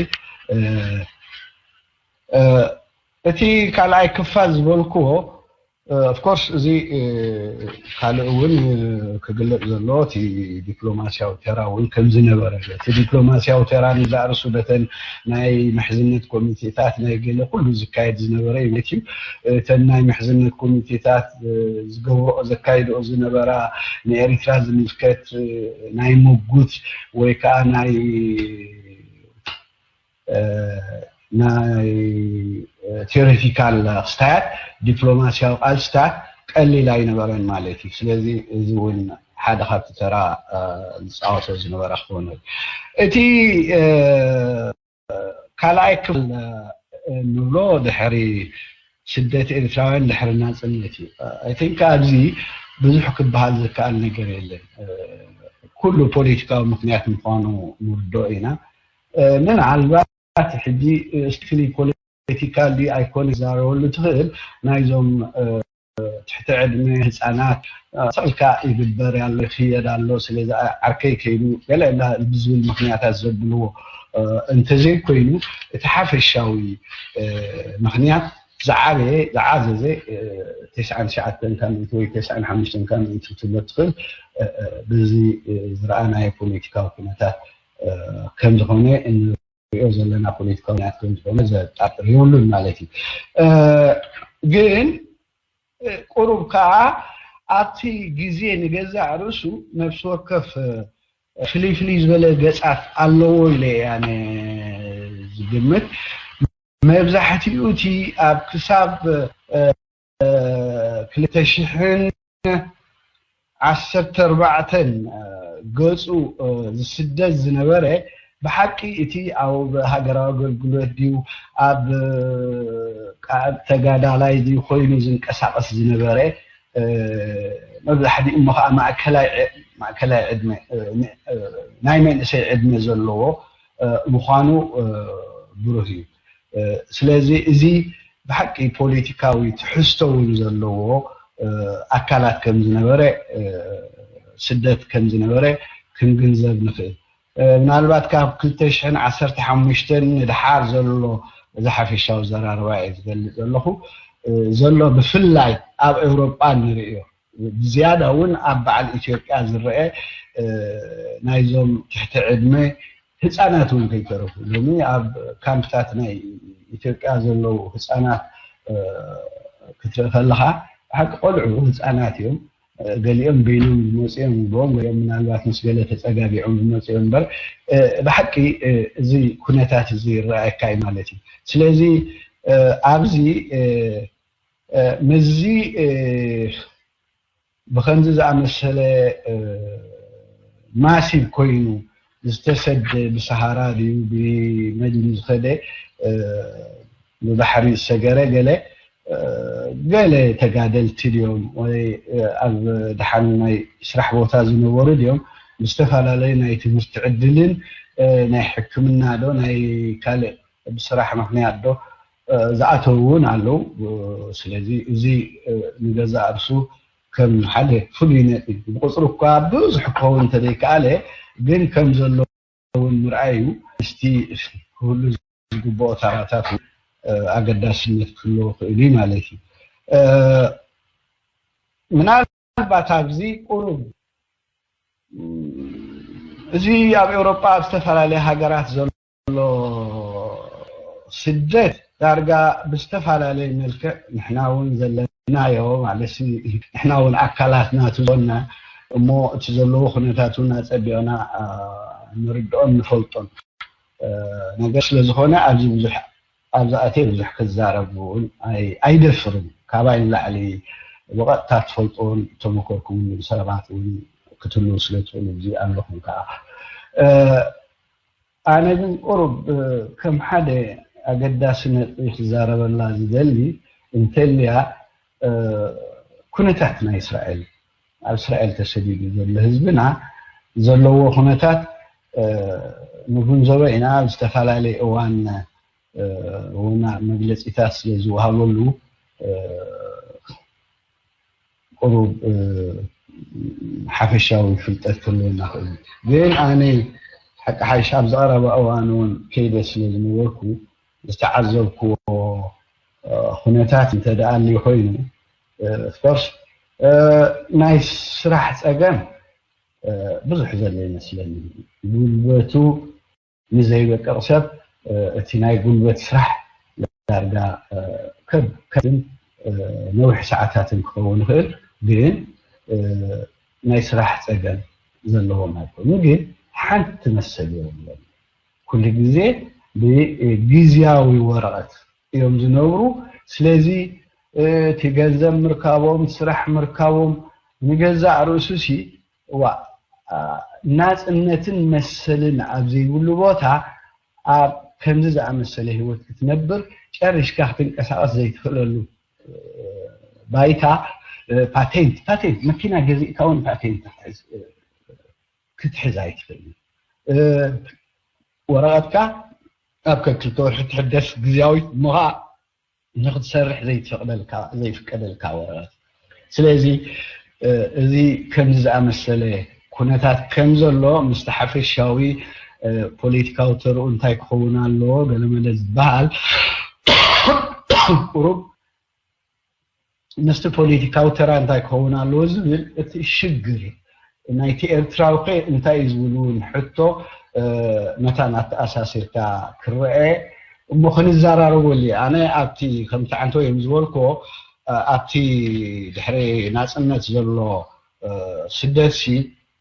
እቲ ካልኣይ ክፋል ዝበልክዎ ኦፍኮርስ፣ እዚ ካልእ እውን ክግለፅ ዘሎ እቲ ዲፕሎማሲያዊ ተራ እውን ከምዝነበረ፣ እቲ ዲፕሎማሲያዊ ተራ ንዛእርሱ በተን ናይ ምሕዝነት ኮሚቴታት ናይ ገለ ኩሉ ዝካየድ ዝነበረ እዩ። እተን ናይ ምሕዝነት ኮሚቴታት ዝገብረኦ ዘካይደኦ ዝነበራ ንኤሪትራ ዝምልከት ናይ ምጉት ወይ ከዓ ናይ ናይ ቴዎሬቲካል ክስታያት ዲፕሎማሲያዊ ቃልስታት ቀሊል ኣይነበረን ማለት እዩ። ስለዚ እዚ እውን ሓደ ካብቲ ተራ ዝፃወቶ ዝነበረ ክኸውን እቲ ካልኣይ ክፍል ንብሎ ድሕሪ ስደት ኤርትራውያን ድሕሪ ናፅነት እዩ። ኣይ ቲንክ ኣብዚ ብዙሕ ክበሃል ዝከኣል ነገር የለን። ኩሉ ፖለቲካዊ ምክንያት ምኳኑ ንርድኦ ኢና። ምናልባት ሕጂ ስትሪክትሊ ፖለቲካል ድዩ ኣይኮነ ዝዛረበሉ ትኽእል ናይዞም ትሕቲ ዕድመ ህፃናት ስቕልካ ይግበር ኣሎ ይኽየድ ኣሎ ስለዚ ዓርከይ ከይዱ ገለ ብዝብል ምክንያታት ዘብልዎ እንተዘይኮይኑ እቲ ሓፈሻዊ ምክንያት ዝዓበየ ዝዓዘዘ ተስዓን ትሽዓተን ካብ ሚእቲ ወይ ተስዓን ሓሙሽተን ካብ ሚእቲ ክትብሎ ትኽእል በዚ ዝረኣናዮ ፖለቲካዊ ኩነታት ከም ዝኾነ እንሪኦ ዘለና ፖለቲካዊ ኩነታት ከም ዝኾነ ዘጣጥር የብሉን ማለት እዩ። ግን ቁሩብ ከዓ ኣብቲ ግዜ ንገዛእ ርእሱ ነፍሲ ወከፍ ፍልይ ፍልይ ዝበለ ገፃት ኣለዎ ኢለ እየ ኣነ ዝግምት። መብዛሕትኡ እቲ ኣብ ክሳብ ክልተ ሽሕን ዓሰርተ ኣርባዕተን ገፁ ዝስደድ ዝነበረ ብሓቂ እቲ ኣብ ሃገራዊ ኣገልግሎት ድዩ ኣብ ተጋዳላይ ድዩ ኮይኑ ዝንቀሳቐስ ዝነበረ መብዛሕትኡ እሞ ከዓ ማእከላይ ዕድመ ናይ መንእሰይ ዕድመ ዘለዎ ምዃኑ ብሩህ እዩ። ስለዚ እዚ ብሓቂ ፖለቲካዊ ትሕዝቶ እውን ዘለዎ ኣካላት ከም ዝነበረ ስደት ከም ዝነበረ ክንግንዘብ ንኽእል። ምናልባት ካብ ክልተ ሽሕን ዓሰርተ ሓሙሽተን ንድሓር ዘሎ እዚ ሓፈሻዊ ዘራርባ እየ ዝገልፅ ዘለኹ ዘሎ ብፍላይ ኣብ ኤውሮጳ ንርእዮ ዝያዳ እውን ኣብ በዓል ኢትዮጵያ ዝረአ ናይዞም ትሕቲ ዕድመ ህፃናት እውን ከይተረፉ ሎሚ ኣብ ካምፕታት ናይ ኢትዮጵያ ዘለዉ ህፃናት ክትርኢ ከለካ ብሓቂ ቆልዑ ህፃናት እዮም። ገሊኦም በይኖም ዝመፁ እዮም ብኦም ገሊኦም ምናልባት ምስ ገለ ተፀጋጊዖም ዝመፁ እዮም እምበር ብሓቂ እዚ ኩነታት እዚ ይረኣየካ እዩ ማለት እዩ። ስለዚ ኣብዚ ምስዚ ብኸምዚ ዝኣመሰለ ማሲቭ ኮይኑ ዝተሰደ ብሰሃራ ድዩ ብመን ድዩ ዝኸደ ብባሕሪ ዝሰገረ ገለ ገለ ተጋደልቲ ድዮም ወይ ኣብ ደሓን ናይ ስራሕ ቦታ ዝነበሩ ድዮም ብዝተፈላለዩ ናይ ትምህርቲ ዕድልን ናይ ሕክምና ዶ ናይ ካልእ ብስራሕ ምክንያት ዶ ዝኣተው እውን ኣለው። ስለዚ እዚ ንገዛእ ርእሱ ከም ሓደ ፍሉይ ነጥቢ ብቁፅሪ እኳ ብዙሕ ክኸውን እንተዘይከኣለ ግን ከም ዘሎ እውን ምርኣይ እዩ። ምስቲ ክህሉ ዝግብኦ ተራታት ኣገዳስነት ክህልዎ ክእል እዩ ማለት እዩ። ምናልባት ኣብዚ ቁሩብ እዚ ኣብ ኤውሮጳ ኣብ ዝተፈላለየ ሃገራት ዘሎ ስደት ዳርጋ ብዝተፈላለየ መልክዕ ንሕና እውን ዘለናዮ ማለት ንሕና እውን ኣካላት ናቱ ዝኾንና እሞ እቲ ዘለዎ ኩነታት እውን ኣፀቢቕና ንርድኦን ንፈልጦን ነገር ስለዝኾነ ኣብዚ ብዙሕ ኣብዚ ኣትየ ብዙሕ ክዛረብ እውን ኣይደፍርን። ካባይ ንላዕሊ ብቐጥታ ትፈልጥዎን ተመኮርኩምሉ ሰባት እውን ክትህልዉ ስለትኽእሉ እዚ ኣለኹም ከዓ ኣነ ግን ቁሩብ ከም ሓደ ኣገዳሲ ነጥቢ ክዛረበላ ዝደሊ እንተልያ ኩነታት ናይ እስራኤል ኣብ እስራኤል ተሰዲዱ ዘሎ ህዝብና ዘለዎ ኩነታት ንግንዘቦ ኢና። ኣብ ዝተፈላለየ እዋን እውን መግለፂታት ስለ ዝወሃበሉ ቁሩብ ሓፈሻዊ ፍልጠት ክህልወና ክእል ግን ኣነ ሓቂ ሓይሽ ኣብ ዝቐረበ እዋን እውን ከይደ ስለ ዝነበርኩ ዝተዓዘብክዎ ኩነታት እንተ ደኣ ኣልዩ ኮይኑ ኦፍኮርስ ናይ ስራሕ ፀገም ብዙሕ ዘሎ ይመስለኒ። ጉልበቱ ንዘይበቅቕ ሰብ እቲ ናይ ጉልበት ስራሕ ዳርጋ ከብከብን ነዊሕ ሰዓታትን ክኸውን ይኽእል፣ ግን ናይ ስራሕ ፀገም ዘለዎም ኣይኮኑን። ግን ሓንቲ መሰል የብሎም። ኩሉ ግዜ ብግዝያዊ ወረቐት እዮም ዝነብሩ። ስለዚ እቲ ገንዘብ ምርካቦም፣ ስራሕ ምርካቦም ንገዛእ ርእሱ ሲ ዋ ናፅነትን መሰልን ኣብ ዘይብሉ ቦታ ኣብ ከምዚ ዝኣመሰለ ህይወት ክትነብር ጨሪሽካ ክትንቀሳቐስ ዘይትኽእለሉ ባይታ ፓቴንት ፓቴንት መኪና ገዚእካ እውን ፓቴንት ክትሕዝ ኣይትኽእልን። ወረቐትካ ኣብ ከክልተ ወርሒ ትሕደስ ግዝያዊት እሞ ከዓ ንክትሰርሕ ዘይትፈቅደልካ ዘይፍቀደልካ ወረቐት። ስለዚ እዚ ከምዚ ዝኣመሰለ ኩነታት ከም ዘሎ ምስቲ ሓፈሻዊ ፖለቲካዊ ተርኡ እንታይ ክኸውን ኣለዎ ገለመለ ዝበሃል ቁሩብ ምስቲ ፖለቲካዊ ተራ እንታይ ክኸውን ኣለዎ ዝብል እቲ ሽግር ናይቲ ኤርትራዊ ከ እንታይ እዩ ዝብል እውን ሕቶ መታን ኣተኣሳሲርካ ክረአ እሞ ክንዘራረበሉ። ኣነ ኣብቲ ከምቲ ዓንቶ እዮም ዝበልክዎ ኣብቲ ድሕሪ ናፅነት ዘሎ ስደት ሲ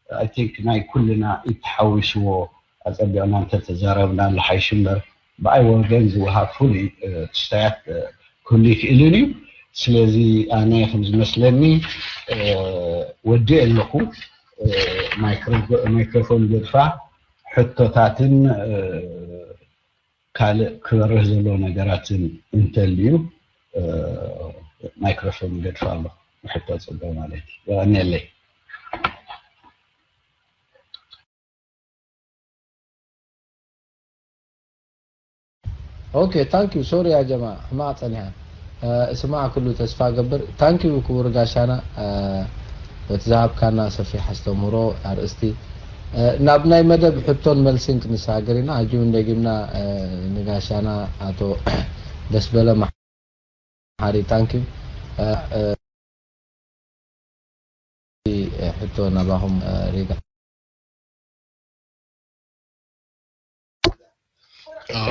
I think ናይ ኩልና ኢድ ተሓዊስዎ ኣፀቢቕና እንተተዛረብናሉ ሓይሽ እምበር ብኣይ ወገን ዝወሃብ ፍሉይ ክስታያት ክህሉ ይክእልን እዩ። ስለዚ ኣነ ከም ዝመስለኒ ወዲእ ኣለኹ። ማይክሮፎን ገድፋ ሕቶታትን ካልእ ክበርህ ዘለዎ ነገራትን እንተልዩ ማይክሮፎን ገድፋ ኣሎ። ሕቶ ፅበ ማለት እዩ። የቐንየለይ። ኦኬ ታንክ ዩ ሶሪ ያ ጀማ ሕማቅ ጸኒሓ። እስማዕ ኩሉ ተስፋ ገብር ታንክ ዩ ክቡር ጋሻና በቲ ዝሃብካና ሰፊሕ ኣስተምህሮ ኣርእስቲ ናብ ናይ መደብ ሕቶን መልስን ክንሰጋገር ኢና። ሕጂ እውን ደጊምና ንጋሻና ኣቶ ደስበለ መሓሪ ታንክ ዩ ሕቶ ናባኹም ሪጋ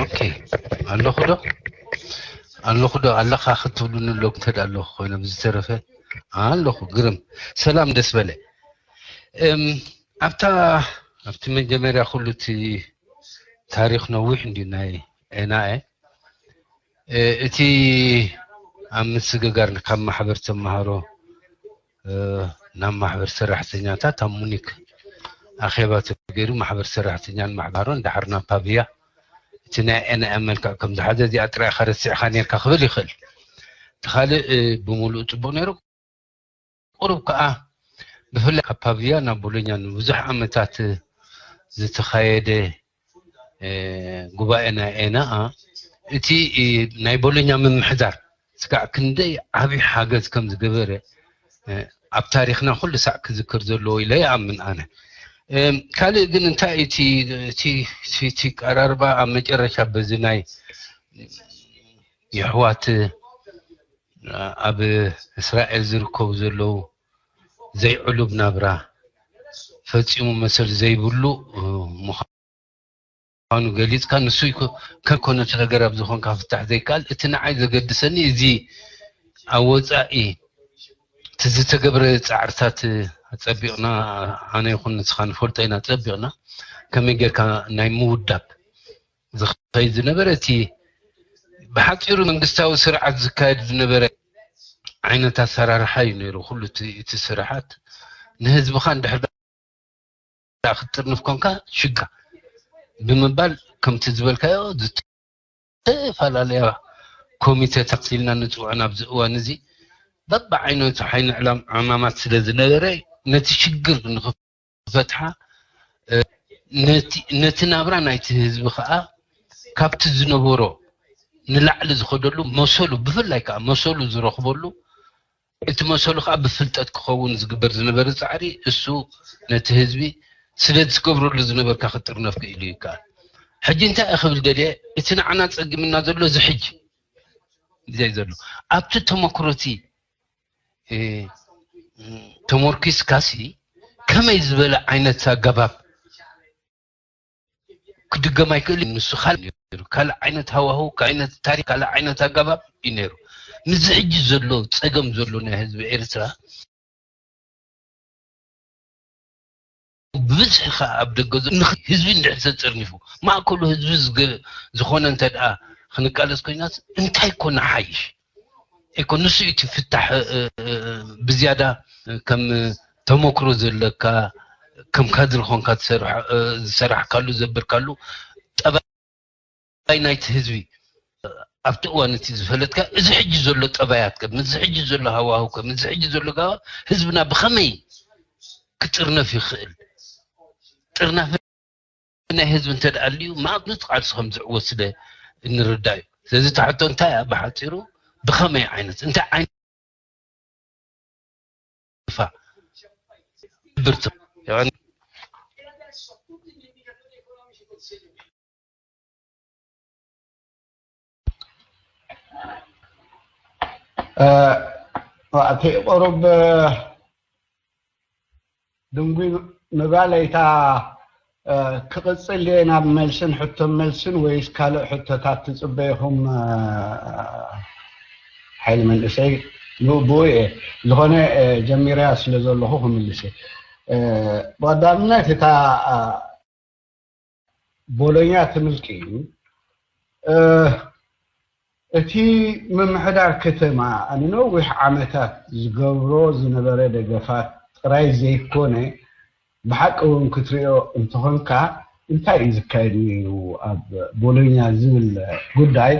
ኦኬ ኣለኹ ዶ ኣለኹ ዶ ኣለኻ ክትብሉኒ ኣለኩም እንተ ኣለኹ ኮይነ ብዝተረፈ ኣለኹ ግርም ሰላም ደስ በለ እም ኣብታ ኣብቲ መጀመርያ ኩሉ እቲ ታሪኽ ነዊሕ እንዲ ናይ ኤናኤ እቲ ኣብ ምስግጋር ካብ ማሕበር ተምሃሮ ናብ ማሕበር ሰራሕተኛታት ኣብ ሙኒክ ኣኼባ ተገይሩ ማሕበር ሰራሕተኛን ማሕበሮን ድሓር ናብ ፓቪያ እቲ ናይ ኤንኤ መልክዕ ከም ዝሓዘ እዚኣ ጥራይ ኢኻ ረሲዕኻ ነርካ ክብል ይኽእል እቲ ካልእ ብምሉእ ፅቡቅ ነይሩ ቁሩብ ከዓ ብፍላይ ካብ ፓቪያ ናብ ቦሎኛ ንብዙሕ ዓመታት ዝተኻየደ ጉባኤ ናይ ኤና እቲ ናይ ቦሎኛ ምምሕዳር ስጋዕ ክንደይ ዓብዪ ሓገዝ ከም ዝገበረ ኣብ ታሪክና ኩሉ ሳዕ ክዝክር ዘለዎ ኢለ ይኣምን ኣነ ካልእ ግን እንታይ እቲ ቀራርባ ኣብ መጨረሻ በዚ ናይ የሕዋት ኣብ እስራኤል ዝርከቡ ዘለዉ ዘይዕሉብ ናብራ ፈጺሙ መሰል ዘይብሉ ምዃኑ ገሊጽካ፣ ንሱ ከም ኮነ እቲ ነገር ኣብዚ ኮንካ ክፍታሕ ዘይከኣል፣ እቲ ንዓይ ዘገድሰኒ እዚ ኣብ ወጻኢ እቲ ዝተገብረ ጻዕርታት ኣጸቢቕና ኣነ ይኹን ንስኻ ንፈልጦ ኢና ኣጸቢቕና ከመይ ጌርካ ናይ ምውዳብ ዝኸይድ ዝነበረ እቲ ብሓፂሩ መንግስታዊ ስርዓት ዝካየድ ዝነበረ ዓይነት ኣሰራርሓ እዩ ነይሩ። ኩሉ እቲ ስርዓት ንህዝብኻ እንድሕር ክትጥርንፍ ኮንካ ሽጋ ብምባል ከምቲ ዝበልካዮ ዝተፈላለያ ኮሚቴታት ኢልና ንፅውዖን ኣብዚ እዋን እዚ በብዓይነቱ ሓይኒ ዕማማት ስለ ዝነበረ ነቲ ሽግር ንክፈትሓ ነቲ ናብራ ናይቲ ህዝቢ ከዓ ካብቲ ዝነበሮ ንላዕሊ ዝኸደሉ መሰሉ ብፍላይ ከዓ መሰሉ ዝረኽበሉ እቲ መሰሉ ከዓ ብፍልጠት ክኸውን ዝግበር ዝነበረ ፃዕሪ እሱ ነቲ ህዝቢ ስለ ዝገብረሉ ዝነበርካ ክጥርነፍ ክኢሉ ይከኣል ሕጂ እንታይ ክብል ደልየ እቲ ንዓና ፀጊምና ዘሎ እዚ ሕጂ ዘይ ዘሎ ኣብቲ ተመክሮቲ ተሞርኪስካሲ ከመይ ዝበለ ዓይነት ኣገባብ ክድገም ኣይክእል። ንሱ ካልእ ነይሩ፣ ካልእ ዓይነት ሃዋሁ፣ ካልእ ዓይነት ታሪክ፣ ካልእ ዓይነት ኣገባብ እዩ ነይሩ። ምስዚ ሕጂ ዘሎ ጸገም ዘሎ ናይ ህዝቢ ኤርትራ ብብዝሒ ከኣ ኣብ ደገ ዘሎ ህዝቢ እንድሕር ተጸርኒፉ፣ ማእከሉ ህዝቢ ዝገ-፣ ዝኾነ እንተ ደኣ ክንቃለስ ኮይናስ እንታይ ኮ ንሓይሽ? እኮ ንሱ እዩ እቲ ፍታሕ፣ እ፣ እ፣ እ፣ ብዝያዳ ከም ተመክሮ ዘለካ፣ ከም ካድሪ ኾንካ ትሰርሕ-፣ እ፣ ዝሰራሕካሉ፣ ዘበርካሉ ጠባይ ናይቲ ህዝቢ ኣብቲ እዋን እቲ ዝፈለጥካ፣ እዚ ሕጂ ዘሎ ጠባያት ከ፣ ምስዚ ሕጂ ዘሎ ሃዋሁ ከ፣ ምስዚ ሕጂ ዘሎ ጋዋ ህዝብና ብኸመይ ክጥርነፍ ይኽእል? ጥርናፈ ናይ ህዝቢ እንተ ደኣ ኣልዩ፣ ማእት ንጹር ቃልሲ ከም ዝዕወት ስለ እንርዳእ እዩ። ስለዚ እቲ ሕቶ እንታይ እያ ብሓጺሩ፣ ብኸመይ ዓይነት፣ እንታይ ዓይነት ግፋ ብርቱ፣ ያኒ፣ እ፣ እቲ ቁሩብ፣ እ፣ ድንጉይ ምባል እታ፣ እ፣ ክቕጽል ድየ ናብ መልስን ሕቶን መልስን ወይስ ካልእ ሕቶታት ትጽበ ኢኹም? እ፣ ሓይሊ መንእሰይ ብኡ፣ ብኡ እየ። ዝኾነ፣ እ፣ ጀሚረያ ስለ ዘለኹ ክምልስ እየ። እ፣ ብቐዳምነት እታ፣ እ፣ ቦሎኛ ትምልኪ፣ እ፣ እቲ ምምሕዳር ከተማ ንነዊሕ ዓመታት ዝገብሮ ዝነበረ ደገፋት ጥራይ ዘይኮነ፣ ብሓቂ እውን ክትሪኦ እንተኾንካ፣ እንታይ እዩ ዝካየድ ነይሩ ኣብ ቦሎኛ ዝብል ጉዳይ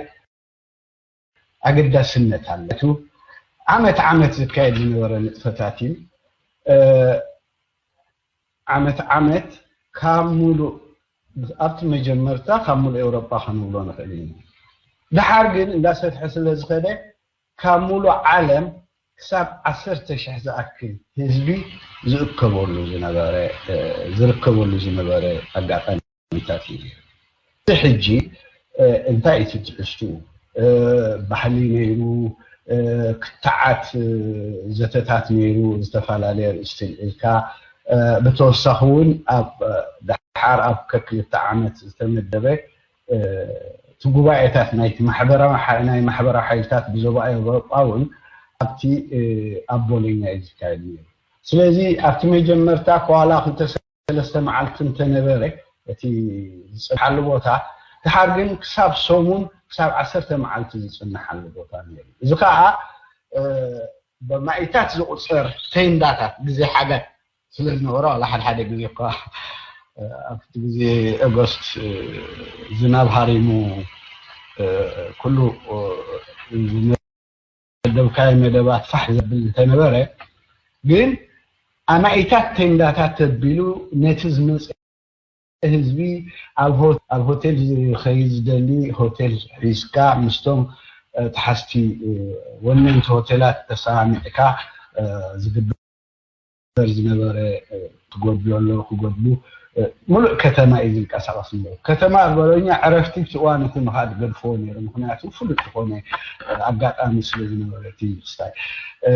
ኣገዳስነት ኣለቱ። ዓመት ዓመት ዝካየድ ዝነበረ ንጥፈታት እዩ። እ፣ ዓመት ዓመት ካብ ሙሉእ፣ ኣብቲ መጀመርታ ካብ ሙሉእ ኤውሮጳ ክንብሎ ንኽእል ኢና። ደሓር ግን እንዳሰፍሐ ስለ ዝኸደ፣ ካብ ሙሉእ ዓለም ክሳብ ዓሰርተ ሽሕ ዝኣክል ህዝቢ ዝእከበሉ ዝነበረ፣ እ፣ ዝርከበሉ ዝነበረ ኣጋጣሚታት እዩ። እዚ ሕጂ፣ እ፣ እንታይ እዩ እቲ ትሕዝትኡ? እ፣ ባህሊ ነይሩ፣ እ፣ ክትዓት፣ እ፣ ዘተታት ነይሩ፣ ዝተፈላለየ ኣርእስቲ ኣልዒልካ፣ እ፣ ብተወሳኺ እውን ኣብ፣ እ፣ ደሓር ኣብ ከክልተ ዓመት ዝተመደበ፣ እ፣ እቲ ጉባኤታት ናይቲ ማሕበራዊ ሓ-፣ ናይ ማሕበራዊ ሓይልታት ብዞባ ኤውሮጳ እውን ኣብቲ፣ እ፣ ኣብ ቦሎኛ እዩ ዝካየድ ነይሩ። ስለዚ ኣብቲ መጀመርታ ከዋላ ክልተ ሰለስተ መዓልቲ እንተነበረ እቲ ዝጽንሓሉ ቦታ፣ ድሓር ግን ክሳብ ሰሙን፣ ክሳብ ዓሰርተ መዓልቲ ዝጽንሓሉ ቦታ ነይሩ። እዚ ከኣ፣ እ፣ ብማኢታት ዝቑጸር ቴንዳታት ግዜ ሓጋይ ስለ ዝነበረ፣ ዋላ ሓደ ሓደ ግዜ እኳ፣ እ፣ ኣብቲ ግዜ ኦገስት፣ እ፣ ዝናብ ሃሪሙ፣ እ፣ ኩሉ፣ እ፣ ዝመደብካዮ መደባት ፋሕ ዘብል እንተነበረ፣ ግን ኣማኢታት ቴንዳታት ተቢሉ ነቲ ዝመጸ ህዝቢ ኣብ ሆ-፣ ኣብ ሆቴል ዝኸይድ ዝደሊ ሆቴል ሒዝካ ምስቶም፣ እ፣ ተሓዝቲ፣ እ፣ ወነንቲ ሆቴላት ተሰማሚዕካ፣ እ፣ ዝግበር ዝነበረ፣ እ፣ ክጎድሎ ኣሎ፣ ክጎድሉ፣ እ፣ ሙሉእ ከተማ እዩ ዝንቀሳቐስ ነይሩ። ከተማ ቦሎኛ ዕረፍቲ ኣብቲ እዋን እቲ ምኻድ ገድፍዎ ነይሩ። ምኽንያቱ ፍሉጥ ዝኾነ፣ እ፣ ኣጋጣሚ ስለ ዝነበረ እቲ ክስታይ። እ፣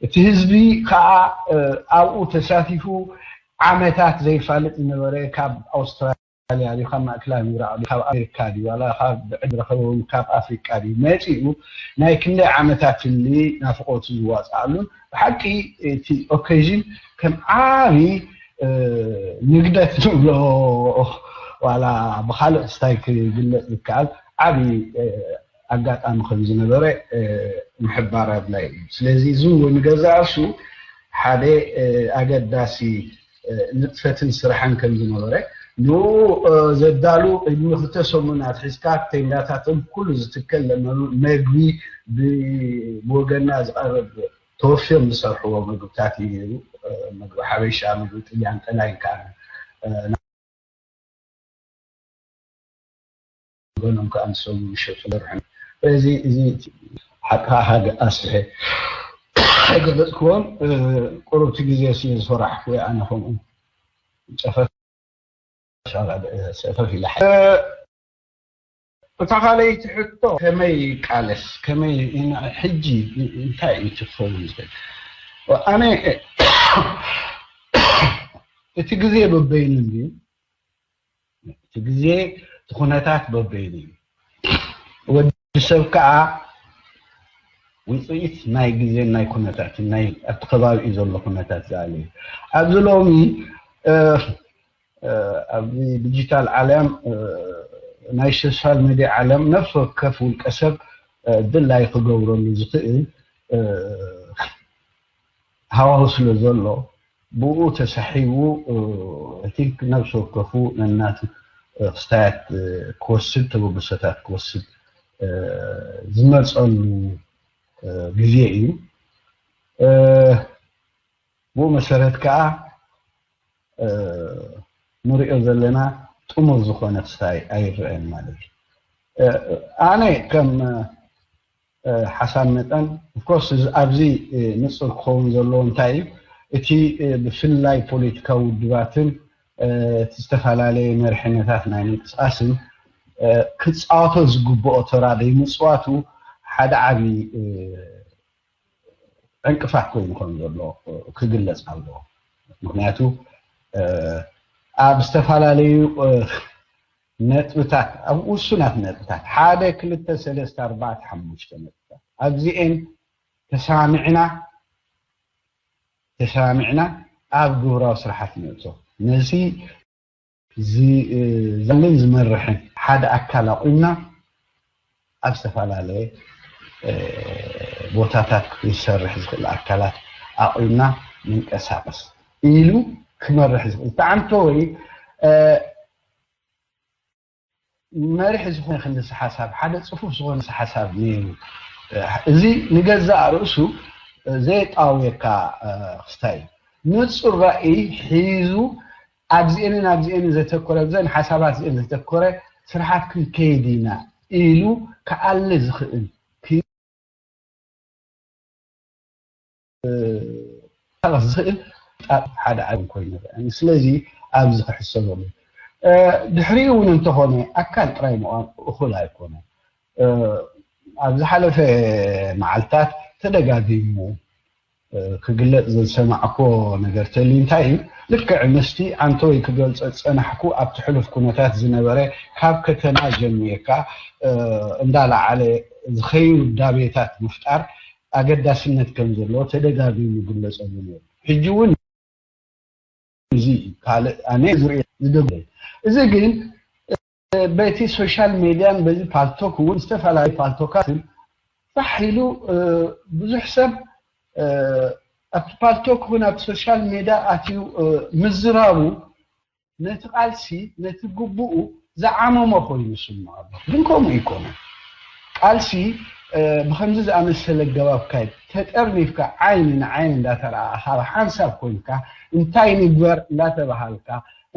እቲ ህዝቢ ከኣ፣ እ፣ ኣብኡ ተሳቲፉ ዓመታት ዘይፋልጥ ዝነበረ፣ ካብ ኣውስትራልያ ድዩ፣ ካብ ማእከላይ ምብራቕ ድዩ፣ ካብ ኣሜሪካ ድዩ፣ ዋላ ካብ ብዕድ ረኸበ እውን ካብ ኣፍሪቃ ድዩ መጺኡ፣ ናይ ክንደይ ዓመታት እሊ ናፍቖቱ ዝዋጽኣሉን፣ ብሓቂ እቲ ኦኬዥን ከም ዓቢ፣ እ፣ ንግደት ንብሎ፣ ዋላ ብኻልእ ክስታይ ክግለጽ ዝከኣል ዓቢ፣ እ፣ ኣጋጣሚ ከም ዝነበረ፣ እ፣ ምሕባር ኣድላይ እዩ። ስለዚ እዚ እውን ንገዛእ ርእሱ ሓደ፣ እ፣ ኣገዳሲ፣ እ፣ ንጥፈትን ስራሕን ከም ዝነበረ፣ ንኡ፣ እ፣ ዘዳሉ ቅድሚ ክልተ ሰሙን ኣትሒዝካ ቴንዳታቶም ኩሉ ዝትከል መ-፣ መግቢ ብ-፣ ብወገንና ዝቐርብ ተወፍዮም ዝሰርሕዎ ምግብታት እዩ ነይሩ። እ፣ ምግቢ ሓበሻ፣ ምግቢ ጥልያን፣ ጠላይን ከኣ፣ እ፣ ገኖም ከኣ ንሶም ይሸጡ ነርሑ። እዚ፣ እዚ ሓቅኻ ሓደ ኣስፍሐ ኣይገለጽክዎን፣ እ፣ ቁሩብቲ ግዜ ስለ ዝፈራሕኩ እየ ኣነ ከምኡ ጸፈፍ፣ ጸፈፍ ኢለ ሓ-፣ እ፣ እታ ካልኣይቲ ሕቶ ከመይ ይቃለስ፣ ከመይ ኢና-፣ ሕጂ እንታይ እዩ እቲ ክኸውን ዝኽእል? ኣነ እቲ ግዜ በበይኑ እንድዩ፣ እቲ ግዜ እቲ ኩነታት በበይኑ እዩ። ወዲ ሰብ ከዓ ውፅኢት ናይ ግዜን ናይ ኩነታትን ናይ ኣብቲ ከባቢኡ ዘሎ ኩነታት ዝኣለ እዩ። ኣብዚ ሎሚ ኣብዚ ዲጂታል ዓለም ናይ ሶሻል ሚድያ ዓለም ነፍሲ ወከፍ ውልቀ ሰብ ድላይ ክገብረሉ ዝኽእል ሃዋሁ ስለ ዘሎ ብኡ ተሳሒቡ ቲንክ ነብሲ ወከፉ ነናቱ ክስታያት ክወስድ ተበግሶታት ክወስድ ዝመፀሉ ግዜ እዩ። ብኡ መሰረት ከዓ ንሪኦ ዘለና ጥሙር ዝኾነ ክስታይ ኣይረአን ማለት እዩ። ኣነ ከም ሓሳብ መጠን ኦፍኮርስ ኣብዚ ንፁር ክኸውን ዘለዎ እንታይ እዩ፣ እቲ ብፍላይ ፖለቲካዊ ውድባትን እቲ ዝተፈላለየ መርሕነታት ናይ ምንቅስቃስን ክፃወቶ ዝግብኦ ተራ ዘይምፅዋቱ ሓደ ዓብዪ ዕንቅፋት ኮይኑ ከም ዘሎ ክግለፅ ኣለዎ። ምክንያቱ ኣብ ዝተፈላለዩ ነጥብታት፣ ኣብ ውሱናት ነጥብታት፣ ሓደ ክልተ ሰለስተ ኣርባዕተ ሓሙሽተ ነጥብታት ኣብዚኤን ተሰማሚዕና ተሰማሚዕና ኣብ ግብራዊ ስራሓት ንእቶ። ነዚ ዝዛልን ዝመርሕን ሓደ ኣካል ኣቑምና ኣብ ዝተፈላለየ ቦታታት ክሰርሕ ዝኽእል ኣካላት ኣቑምና ምንቀሳቐስ ኢሉ ክመርሕ ዝኽእል ተዓምቶ ወይ መሪሕ ዝኾነ ክንድሲ ሓሳብ ሓደ ፅፉፍ ዝኾነ ሓሳብ ነይሩ። እዚ ንገዛእ ርእሱ ዘየጣውየካ ክስታይ እዩ። ንፁር ራእይ ሒዙ ኣብዚአንን ኣብዚአንን ዘተኮረ ኣብዘን ሓሳባት እዚአን ዘተኮረ ስራሓት ክንከይድ ኢና ኢሉ ክኣሊ ዝኽእል ዝኽእል ሓደ ዓለም ኮይኑ ይረኣኒ። ስለዚ ኣብዚ ክሕሰበሉ ድሕሪኡ እውን እንተኾነ ኣካል ጥራይ ምዃን እኹል ኣይኮነ። ኣብ ዝሓለፈ መዓልታት ተደጋጊሙ ክግለፅ ዝሰማዕኮ ነገር ተልዩ እንታይ እዩ፣ ልክዕ ምስቲ ኣንተ ወይ ክገልፆ ዝፀናሕኩ ኣብቲ ሕሉፍ ኩነታት ዝነበረ ካብ ከተማ ጀሚርካ እንዳለዓለ ዝኸይድ ውዳቤታት ምፍጣር ኣገዳስነት ከም ዘለዎ ተደጋጊሙ ይግለፀሉ ነይሩ። ሕጂ እውን እዚ ካልእ ኣነ ዝሪኦ ዝደግሞ እዚ ግን በቲ ሶሻል ሜድያን በዚ ፓልቶክ እውን ዝተፈላለዩ ፓልቶካትን ፋሕ ኢሉ ብዙሕ ሰብ ኣብቲ ፓልቶክ እውን ኣብቲ ሶሻል ሜድያ ኣትዩ ምዝራቡ ነቲ ቃልሲ ነቲ ግቡኡ ዝዓመሞ ኮይኑ ይስምዖ ኣሎ። ግን ከምኡ ኣይኮነን። ቃልሲ ብከምዚ ዝኣመሰለ ኣገባብ ካይድ ተጠርኒፍካ ዓይኒ ንዓይኒ እንዳተረኣእኻ ብሓንሳብ ኮይንካ እንታይ ንግበር እንዳተባሃልካ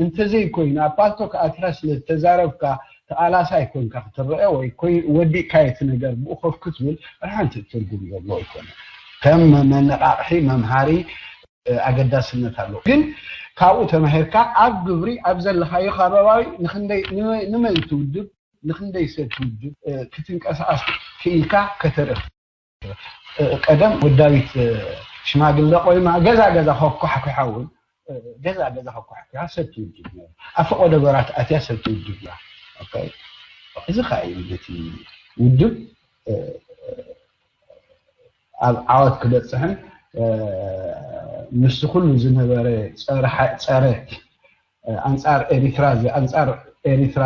እንተዘይኮይኑ ኣብ ፓልቶክ ኣትራ ስለ ዝተዛረብካ ተቓላሳይ ኮይንካ ክትረአ ወይ ወዲእካዮ እቲ ነገር ብኡ ኮፍ ክትብል ሓንቲ ትርጉም ዘለዎ ኣይኮነን። ከም መነቓቕሒ መምሃሪ ኣገዳስነት ኣለዎ። ግን ካብኡ ተማሂርካ ኣብ ግብሪ ኣብ ዘለኻዮ ከባቢ ንመን ትውድብ ንክንደይ ሰብ ትውድብ ክትንቀሳቐስ ክኢልካ ከተርኢ ቀደም ወዳቢት ሽማግለ ቆይማ ገዛ ገዛ ከኳሕኩሓ እውን ገዛ ገዛ ከኳሕኩሓ ሰብ ትውድብ ኣብ ፈቆዶ በራት ኣትያ ሰብ ትውድብ እያ። እዚ ከዓ እዩ ነቲ ውድብ ኣብ ዓወት ክበፅሕን ምስቲ ኩሉ ዝነበረ ፀረ ኣንፃር ኤሪትራ ኣንፃር ኤሪትራ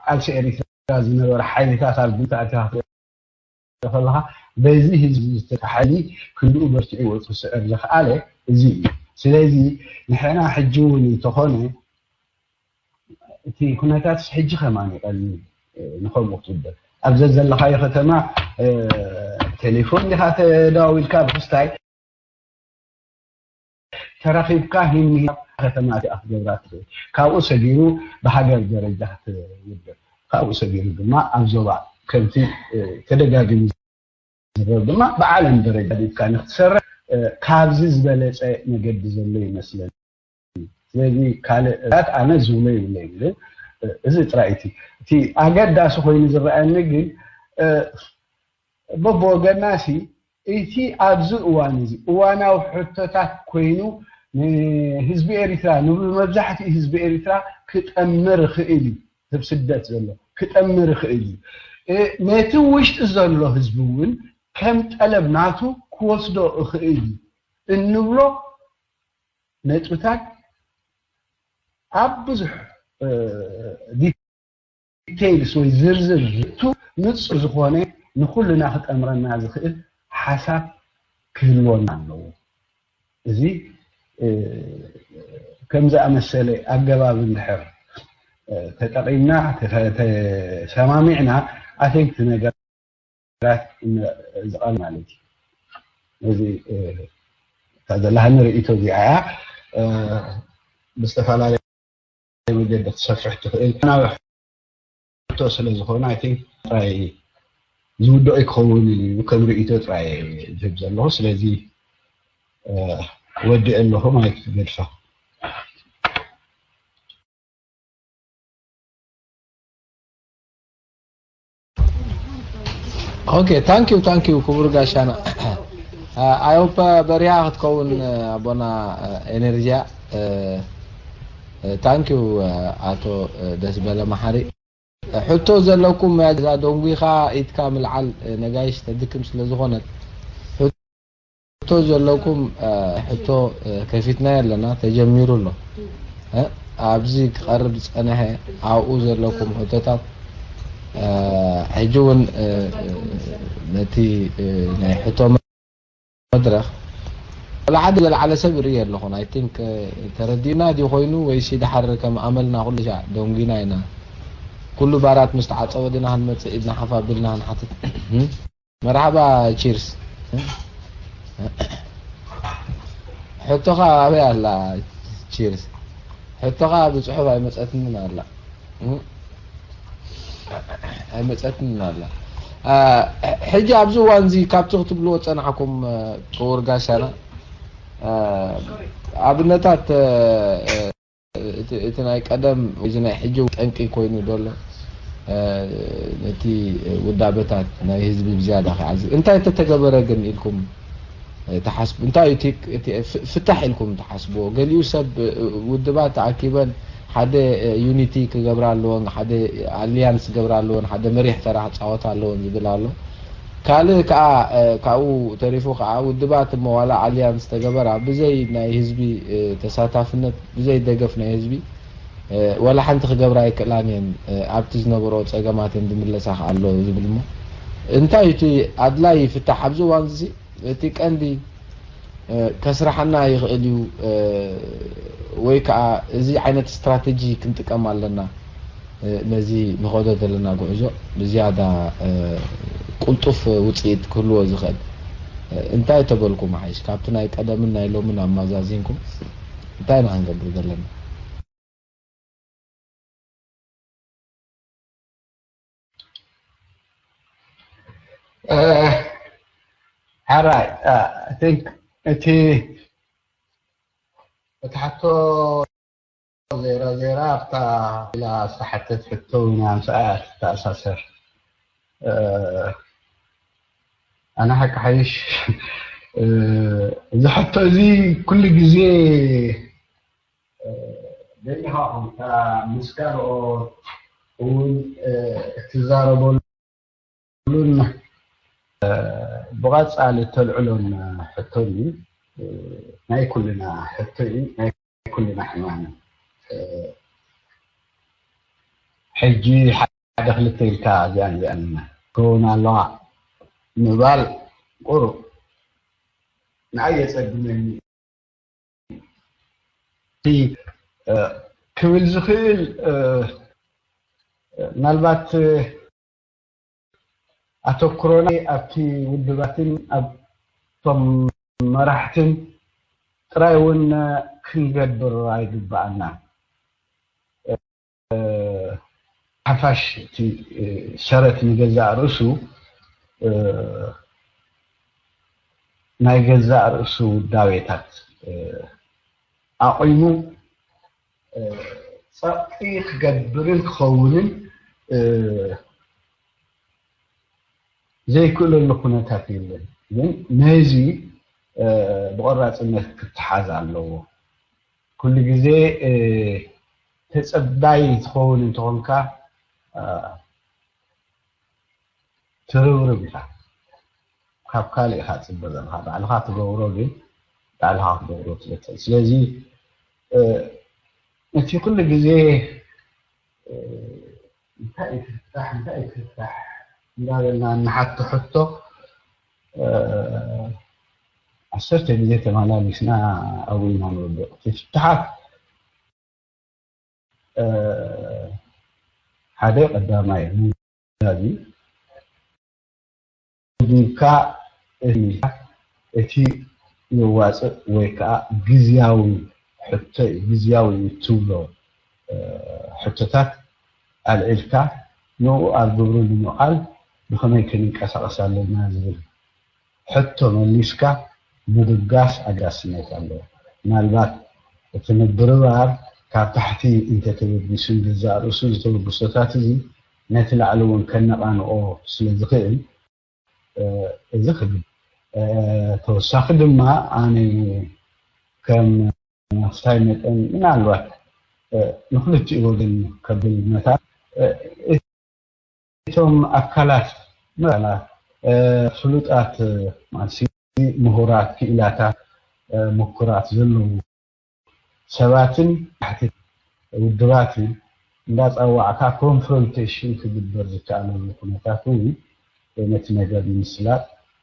ቃልሲ ኤሪትራ ዝነበረ ሓይልታት ኣብ ግንታዕካ ከለካ በዚ ህዝቢ ዝተሓሊ ክንድኡ በርቲዑ ወፂ ክስዕር ዝኽኣለ እዚ እዩ። ስለዚ ንሕና ሕጂ እውን እንተኾነ እቲ ኩነታት ሕጂ ከማን ይቐኒ ንኸምኡ ክትውደብ ኣብ ዘዘለኻዮ ከተማ ቴሌፎን ዲኻ ተደዋዊልካ ብክስታይ ተራኺብካ ሂኒ ከተማ እቲኣ ክትገብራ ትኽእል። ካብኡ ሰጊሩ ብሃገር ደረጃ ክትውድብ፣ ካብኡ ሰጊሩ ድማ ኣብ ዞባ ከምቲ ተደጋጊሙ ዝረብ ድማ ብዓለም ደረጃ ዲብካ ንክትሰርሕ ካብዚ ዝበለፀ መገዲ ዘሎ ይመስለኒ። ስለዚ ካልእ ራት ኣነ ዝብሎ ይብለይ ግን እዚ ጥራይ እቲ እቲ ኣገዳሲ ኮይኑ ዝረኣየኒ ግን በብወገናሲ እቲ ኣብዚ እዋን እዚ እዋናዊ ሕቶታት ኮይኑ ንህዝቢ ኤሪትራ ንብሉ መብዛሕትኡ ህዝቢ ኤሪትራ ክጠምር ይኽእል እዩ። ህብ ስደት ዘሎ ክጠምር ይኽእል እዩ። ነቲ ውሽጢ ዘሎ ህዝቢ እውን ከም ጠለብ ናቱ ክወስዶ ይኽእል እዩ እንብሎ ነጥብታት ኣብ ብዙሕ ዲቴይልስ ወይ ዝርዝር ቱ ንፁር ዝኾነ ንኩልና ክጠምረና ዝኽእል ሓሳብ ክህልወና ኣለዎ። እዚ ከምዝኣመሰለ ኣገባብ እንድሕር ተጠቒምና ተሰማሚዕና ኣቴንክቲ ነገር ግራት ዝቐል ማለት እዩ። እዚ እታ ዘለሃኒ ርእቶ እዚኣ እያ። ብዝተፈላለየ መገዲ ክትሰፍሕ ትኽእል ናበ ሕቶ ስለ ዝኾነ ኣይ ቲንክ ጥራይ ዝውድኦ ይክኸውን ኢሉ እዩ ከም ርእቶ ጥራይ ዝህብ ዘለኹ። ስለዚ ወዲእ ኣለኹ ማለት ገድፋ። Okay, thank you, thank you ክቡር ጋሻና። I hope በሪሃ ክትከውን ኣቦና ኤነርጂያ። Thank you ኣቶ ደስበለ መሓሪ። ሕቶ ዘለኩም እዛ ደንጒኻ ኢድካ ምልዓል ነጋይሽ ተድክም ስለ ዝኾነት ሕቶ ዘለኩም ሕቶ ከፊትና ኣለና ተጀሚሩ ኣሎ። ኣብዚ ክቐርብ ዝጸነሐ ኣብኡ ዘለኩም ሕቶታት ሕጂ እውን ነቲ ናይ ሕቶ መድረኽ ወላ ሓደ ዘልዓለ ሰብ ርኢ ኣለኹን። I think ተረዲእና ድዩ ኮይኑ ወይሲ ድሓር ከም ኣመልና ኩሉ ሻዕ ደንጒና ኢና። ኩሉ ባራት ምስ ተዓጸወ ድና ክንመጽእ ኢድና ሓፍ ኣቢልና ክንሓትት። መርሓባ ቺርስ። ሕቶኻ ኣበይ ኣላ ቺርስ? ሕቶኻ ብጽሑፍ ኣይመጸትንን ኣላ። ኣይመጸትንን ኣላ። ሕጂ ኣብዚ እዋን እዚ ካብቲ ክትብልዎ ጸናሕኩም ክቡር ጋሻና ኣብነታት እቲ ናይ ቀደም እዚ ናይ ሕጂ ጠንቂ ኮይኑ ዘሎ ነቲ ውዳበታት ናይ ህዝቢ ብዝያዳ ክዓዝብ እንታይ ተተገበረ ግን ኢልኩም ትሓስቡ? እንታይ እቲ ፍታሕ ኢልኩም ትሓስብዎ? ገሊኡ ሰብ ውድባት ተኣኪበን ሓደ ዩኒቲ ክገብራ ኣለወን፣ ሓደ ኣሊያንስ ክገብራ ኣለወን፣ ሓደ መሪሕ ተራ ክፃወታ ኣለወን ዝብል ኣሎ። ካልእ ከዓ ካብኡ ተሪፉ ከዓ ውድባት እሞ ዋላ ኣሊያንስ ተገበራ ብዘይ ናይ ህዝቢ ተሳታፍነት ብዘይ ደገፍ ናይ ህዝቢ ወላ ሓንቲ ክገብራ ኣይክእላን እየን ኣብቲ ዝነበሮ ፀገማት እየን ዝምለሳ ከዓ ኣሎ ዝብል እሞ እንታይ እቲ ኣድላይ ፍታሕ ኣብዚ እዋን እዚ እቲ ቀንዲ ከስራሓና ይኽእል እዩ ወይ ከዓ እዚ ዓይነት ስትራተጂ ክንጥቀም ኣለና ነዚ ንኸዶ ዘለና ጉዕዞ ብዝያዳ ቁልጡፍ ውፅኢት ክህልዎ ዝኽእል እንታይ ተበልኩም ሓይሽ ካብቲ ናይ ቀደምን ናይ ሎምን ኣማዛዚንኩም እንታይ ኢና ክንገብር ዘለና ሓራይ I think እቲ እቲ ሕቶ ዜራ ዜራ ኣብታ ኢላ ዝተሓተት ሕቶ ኢና ምስኣ ትተኣሳሰር ኣነ ሓቂ ሓይሽ እዚ ሕቶ እዚ ኩሉ ግዜ ደሊኻ ኮንካ ምስ ካልኦት እውን እትዛረበሉን ብቐጻሊ እተልዕሎን ሕቶን እዩ። ናይ ኩልና ሕቶ እዩ፣ ናይ ኩልና ሕማም እዩ። ሕጂ ሓደ ክልተ ኢልካ እዚኣን እዚኣን ክኸውን ኣለዋ ምባል ቁሩብ ንኣይ የጸግመኒ። ክብል ዝኽእል ምናልባት ኣተኩሮና ኣብቲ ውድባትን ኣብቶም መራሕትን ጥራይ እውን ክንገብር ኣይግባኣና። ሓፋሽ እቲ ሰረት ንገዛእ ርእሱ ናይ ገዛእ ርእሱ ውዳቤታት ኣቑሙ ጸቕጢ ክገብርን ክኸውንን ዘይክእለሉ ኩነታት የለን። ግን ነዚ ብቆራፅነት ክትሓዝ ኣለዎ። ኩሉ ግዜ ተፀባይ ትኸውን እንተኾንካ ትርብርብ ኢኻ። ካብ ካልእ ኢኻ ትፅበ ዘለኻ፣ ባዕልኻ ትገብሮ ግን ባዕልኻ ክትገብሮ ትልክእል። ስለዚ እቲ ኩሉ ግዜ እንታይ ይፍታሕ እንታይ ይፍታሕ እንዳበልና እንሓቶ ሕቶ ዓሰርተ ግዜ ተመላሊስና ኣብኡ ኢና ንወድቕ። እቲ ፍትሓት ሓደ ቀዳማይ ምውዳድ እዩ። ዲብካ እቲ የዋፅእ ወይ ከዓ ግዝያዊ ሕቶ እዩ፣ ግዝያዊ እዩ እትብሎ ሕቶታት ኣልዒልካ ንኡ ኣብ ግብሪ ንምውዓል ብኸመይ ክንንቀሳቐስ ኣለና ዝብል ሕቶ መሊስካ ምብጋስ ኣገዳስነት ኣለዎ። ምናልባት እቲ ምብርባር ካብ ታሕቲ እንተተበጊሱ ንገዛእ ርእሱ ዝተበግሶታት እዚ ነቲ ላዕሊ እውን ከነቓንኦ ስለ ዝኽእል እዚ ክብል ተወሳኺ ድማ ኣነ ከም ኣስታይ መጠን ምናልባት ንክልቲኡ ወገን ከብል መታ እቶም ኣካላት መላ ፍሉጣት ማለት ምሁራት ክኢላታት ምኩራት ዘለዉ ሰባትን ታሕቲ ውድባትን እንዳፀዋዕካ ኮንፍሮንቴሽን ክግበር ዝከኣለሉ ኩነታት እውን ነቲ ነገር ንምስላጥ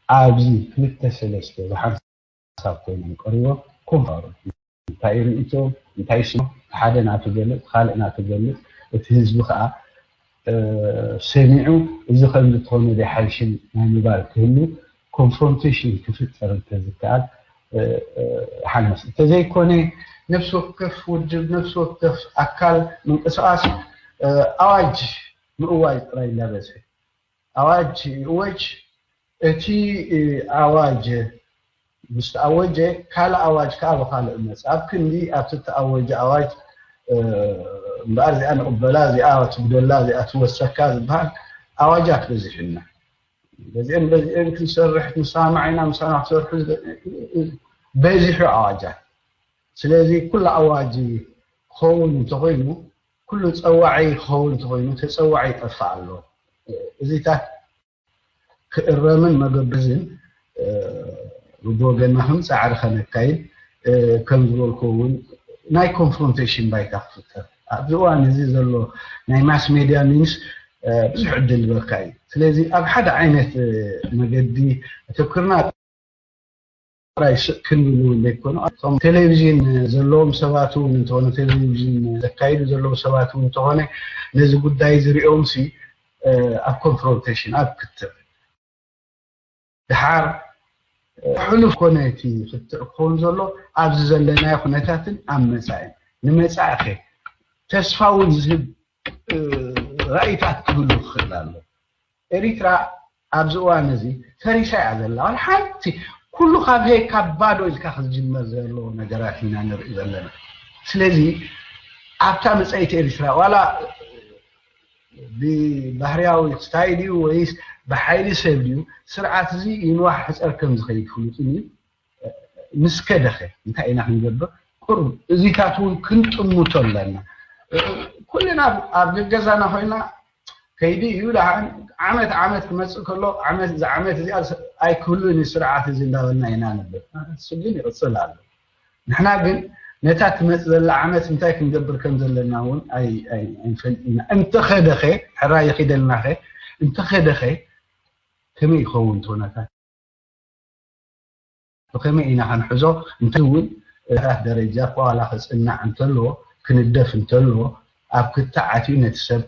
ኣብዚ ክልተ ሰለስተ ብሓንሳብ ኮይኖም ቀሪቦም ኮንፋሩ እንታይ ርእይቶ እንታይ ስሞ ሓደ ናቱ ገልፅ ካልእ ናቱ ገልፅ እቲ ህዝቢ ከዓ ሰሚዑ እዚ ከምዚ ተኾነ ዶ ሓይሽን ናይ ምባል ክህሉ ኮንፍሮንቴሽን ክፍጠር እንተዝከኣል ሓነስ እንተዘይኮነ ነፍሲ ወከፍ ውድብ ነፍሲ ወከፍ ኣካል ምንቅስቃስ ኣዋጅ ምእዋጅ ጥራይ እናበዝሐ ኣዋጅ ይእወጅ እቲ ኣዋጅ ምስ ተኣወጀ ካልእ ኣዋጅ ከዓ ብካልእ መፅ ኣብ ክንዲ ኣብቲ ተኣወጀ ኣዋጅ እምበኣር እዚኣ ንቕበላ እዚኣ ትጉደላ እዚኣ ትወሰካ ዝበሃል ኣዋጃት በዚሑና በዚአን በዚአን ክንሰርሕ ንሰማማዕ ኢና ምሳና ክሰርሑ በዚሑ ኣዋጃት ስለዚ ኩሉ ኣዋጅ ክኸውን እንተኮይኑ ኩሉ ፀዋዒ ክኸውን እንተኮይኑ ተፀዋዒ ይጠፍእ ኣሎ እዚታት ክእረምን መገበዝን ብወገና ከም ፃዕሪ ከነካይድ ከም ዝበልኩ እውን ናይ ኮንፍሮንቴሽን ባይታ ክፍጠር ኣብዚ እዋን እዚ ዘሎ ናይ ማስ ሜድያ ሚንስ ብዙሕ ዕድል ዝበካ እዩ ስለዚ ኣብ ሓደ ዓይነት መገዲ ኣተኩርና ጥራይ ስቅ ክንብል እውን ዘይኮኑ እቶም ቴሌቪዥን ዘለዎም ሰባት እውን እንተኾነ ቴሌቪዥን ዘካይዱ ዘለዉ ሰባት እውን እንተኾነ ነዚ ጉዳይ ዝሪኦም ሲ ኣብ ኮንፍሮንቴሽን ኣብ ክትዕ ድሓር ሕሉፍ ኮነ እቲ ክትዕ ክኸውን ዘሎ ኣብዚ ዘለናዮ ኩነታትን ኣብ መፃኢ ንመፃኢ ከ ተስፋ እውን ዝህብ ራእይታት ክህሉ ክኽእል ኣሎ ኤሪትራ ኣብዚ እዋን እዚ ፈሪሳ እያ ዘላ ዋላ ሓንቲ ኩሉ ካብ ሄ ካብ ባዶ ኢልካ ክዝጅመር ዘለዎ ነገራት ኢና ንርኢ ዘለና ስለዚ ኣብታ መፃኢት ኤሪትራ ዋላ ብባህርያዊ ስታይ ድዩ ወይስ ብሓይሊ ሰብ ድዩ ስርዓት እዚ ይንዋሕ ሕፀር ከም ዝኸይድ ፍሉጥን እዩ ምስ ከደኸ እንታይ ኢና ክንገብር ቁሩብ እዚታት እውን ክንጥምቶ ኣለና ኩልና ኣብ ገገዛና ኮይና ከይዲ እዩ ደሓን ዓመት ዓመት ክመፅእ ከሎ ዓመት እዚ ዓመት እዚኣ ኣይክህሉን እዩ ስርዓት እዚ እንዳበልና ኢና ነብር እሱ ግን ይቕፅል ኣሎ ንሕና ግን ነታ ትመፅእ ዘላ ዓመት እንታይ ክንገብር ከም ዘለና እውን ኣይንፈልጥ ኢና እንተኸደኸ ሕራይ ይኺደልናኸ እንተኸደኸ ከመይ ይኸውን እቲ ኩነታት ብኸመይ ኢና ክንሕዞ እንታይ እውን እታት ደረጃ ዋላ ክፅናዕ እንተሎ ክንደፍ እንተሎ ኣብ ክታዕ ኣትዩ ነቲ ሰብ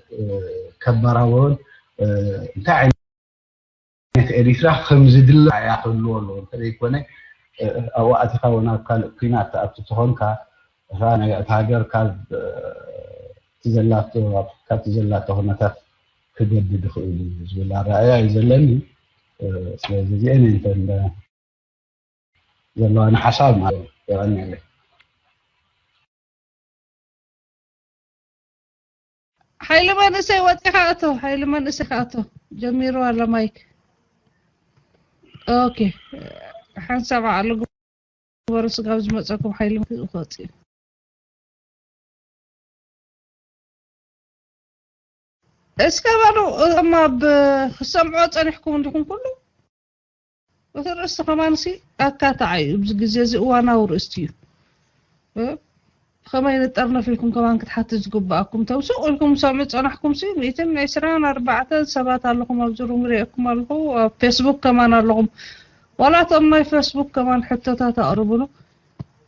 ከበራብሮን እንታይ ዓይነት ኤሪትራ ከምዝድለ ኣያ ክህልዎ ኣለዎ እንተዘይኮነ ኣብኡ ኣቲኻ እውን ኣብ ካልእ ኩናት ትኣቱ ተኾንካ እታ ናይ እታ ሃገር ካብ እቲ ዘላቶ ኣብቲ ዘላቶ ኩነታት ክገድድ ይኽእል እዩ ዝብል ኣረኣእያ እዩ ዘለኒ። ስለዚ እዚአን እየን እተን ዘለዋኒ ሓሳብ ማለት እዩ። የቐንየለይ። ሓይሊ መንእሰይ ወፂኻ እቶ፣ ሓይሊ መንእሰይ ከኣቶ ጀሚሩ ኣሎ ማይክ። ኦኬ፣ ሓንሳብ ዓቕሊ ግበሩ፣ ስጋብ ዝመፀኩም ሓይሊ ክወፅእ እዩ። እስከ በሉ፣ እዞም ኣብ ክሰምዖ ፀኒሕኩም እንዲኹም ኩሉ፣ እቲ ርእስቲ ከማንሲ ኣካታዓይ እዩ። ኣብዚ ግዜ እዚ እዋናዊ ርእስቲ እዩ። እ? ብኸመይ ንጠርነፍ ኢልኩም ከማን ክትሓትት ዝግብኣኩም። እቶም ሱቕ ኢልኩም ሰምዑ ዝጸናሕኩም ሲ ሚእትን ዕስራን ኣርባዕተን ሰባት ኣለኹም ኣብዚ ሩም ርእየኩም ኣለኹ። ኣብ ፌስቡክ ከማን ኣለኹም። ዋላ እቶም ናይ ፌስቡክ ከማን ሕቶታት ኣቕርቡሉ።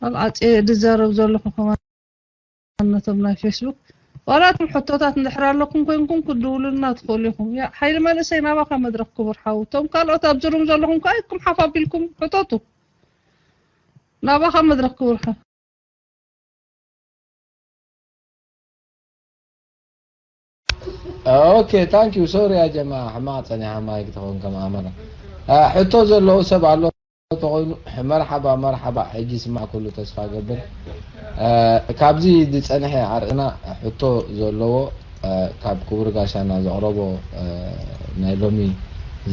ኣብ ዓጽየ ዝዛረብ ዘለኹ ከማን ነቶም ናይ ፌስቡክ ዋላ እቶም ሕቶታት እንድሕር ኣለኩም ኮይንኩም ክድውሉልና ትኽእሉ ኢኹም። ያ ሓይሊ መንእሰይ ናባኻ መድረኽ ክቡር ሓው። እቶም ካልኦት ኣብዚ ሩም ዘለኹም ከኣ ኢድኩም ሓፍ ኣቢልኩም ሕተቱ። ናባኻ መድረኽ ክቡር ሓው። ኦኬ ታንክ ዩ ሶሪ ያ ጀማ ሕማቕ ጸኒሓ ማይክ ተኾን ከም ኣመራ ሕቶ ዘለዎ ሰብ ኣሎ ተኾይኑ መርሓባ መርሓባ ሕጂ ስማዕ ኩሉ ተስፋ ገብር ካብዚ ዝጸንሐ ኣርእና ሕቶ ዘለዎ ካብ ክቡር ጋሻና ዘቕረቦ ናይ ሎሚ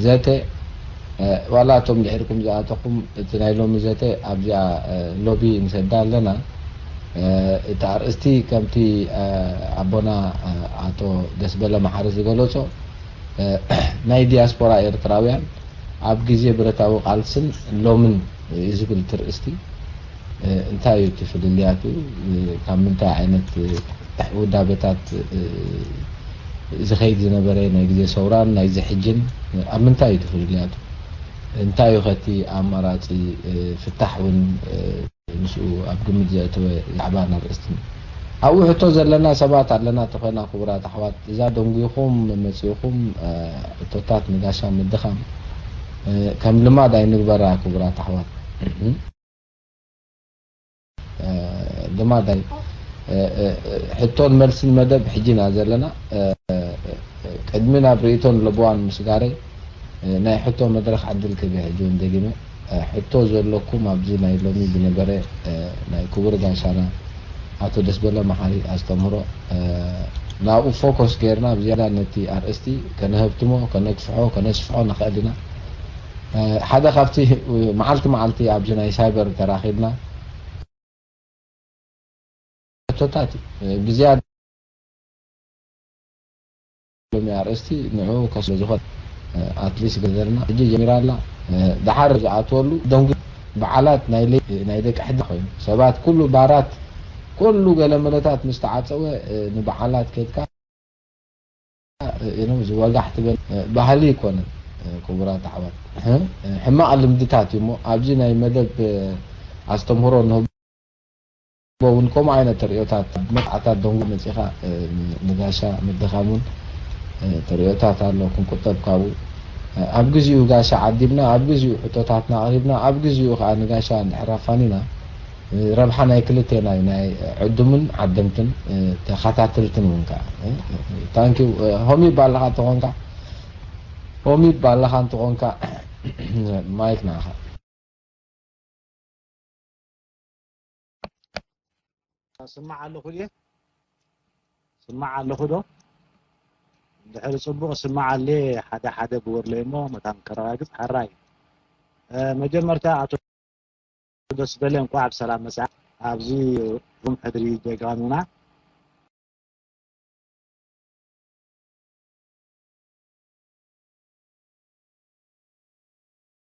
ዘተ ዋላ እቶም ድሕርኩም ዝኣተኹም እቲ ናይ ሎሚ ዘተ ኣብዚኣ ሎቢ ንሰዳ ኣለና እቲ ኣርእስቲ ከምቲ ኣቦና ኣቶ ደስበለ መሓሪ ዝገለጾ ናይ ዲያስፖራ ኤርትራውያን ኣብ ግዜ ብረታዊ ቃልስን ሎምን ዝብል ትርእስቲ እንታይ እዩ እቲ ፍልልያቱ ካብ ምንታይ ዓይነት ውዳበታት ዝኸይድ ዝነበረ ናይ ግዜ ሰውራን ናይዚ ሕጅን ኣብ ምንታይ እዩ ፍልልያቱ እንታይ እዩ ከቲ ኣማራፂ ፍታሕ እውን ምስኡ ኣብ ግምት ዘእተወ ዛዕባ ኣርእስቲ ኣብኡ ሕቶ ዘለና ሰባት ኣለና ተኾና ክቡራት ኣሕዋት እዛ ደንጉይኹም መፂእኹም ሕቶታት ንጋሻ ምድኻም ከም ልማድ ኣይንግበራ ክቡራት ኣሕዋት ልማድ ኣይ ሕቶን መልስን መደብ ሕጂ ኢና ዘለና ቅድሚ ናብ ርእቶን ለበዋን ምስጋረይ ናይ ሕቶ መድረኽ ዕድል ክህብ ሕጂ እውን ደጊመ ሕቶ ዘለኩም ኣብዚ ናይ ሎሚ ዝነበረ ናይ ክቡር ጋሻና ኣቶ ደስበለ መሓሪ ኣስተምህሮ ናብኡ ፎኮስ ገይርና ብዝያዳ ነቲ ኣርእስቲ ከነህብትሞ ከነግፍሖ ከነስፍሖ ንኽእል ኢና ሓደ ካብቲ መዓልቲ መዓልቲ ኣብዚ ናይ ሳይበር ተራኺብና ሕቶታት ብዝያዳ ሎሚ ኣርእስቲ ንዑ ከስለ ዝኾነ ኣትሊስት ገዘርና ሕጂ ጀሚራ ኣላ ድሓር ዝኣትወሉ ደንጉ በዓላት ናይ ደቂ ሕዲ ኮይኑ ሰባት ኩሉ ባራት ኩሉ ገለመለታት ምስ ተዓፀወ ንበዓላት ከድካ ዝወጋሕ ትበል ባህሊ ይኮነን ክቡራት ኣሕዋት ሕማቕ ልምድታት እዩ እሞ ኣብዚ ናይ መደብ ኣስተምህሮ ንህቦ እውን ከምኡ ዓይነት ተርእዮታት መጥዓታት ደንጉ መፂኻ ንጋሻ ምድኻም እውን ተርእዮታት ኣሎ ክንቁጠብ ካብኡ ኣብ ግዚኡ ጋሻ ዓዲምና ኣብ ግዚኡ ሕቶታትና ኣቕሪብና ኣብ ግዚኡ ከዓ ንጋሻ እንድሕር ኣፋኒና ረብሓ ናይ ክልቴና እዩ ናይ ዕዱምን ዓደምትን ተኸታተልትን እውን ከዓ ታንኪ ሆም ይባል ኣለኻ እንተኾንካ ሆም ይባል ኣለኻ እንተኾንካ ማይክ ንዓኻ ስማዕ ኣለኹ ድየ ስማዕ ኣለኹ ዶ ድሕሪ ፅቡቕ ስማዕ ኣለ ሓደ ሓደ ብወርለይ እሞ መታን ከረጋግፅ ሓራይ መጀመርታ ኣቶ ደስ በለ እንኳዕ ብሰላም መፅኣ ኣብዚ ሩም ሕድሪ ጀጋኑና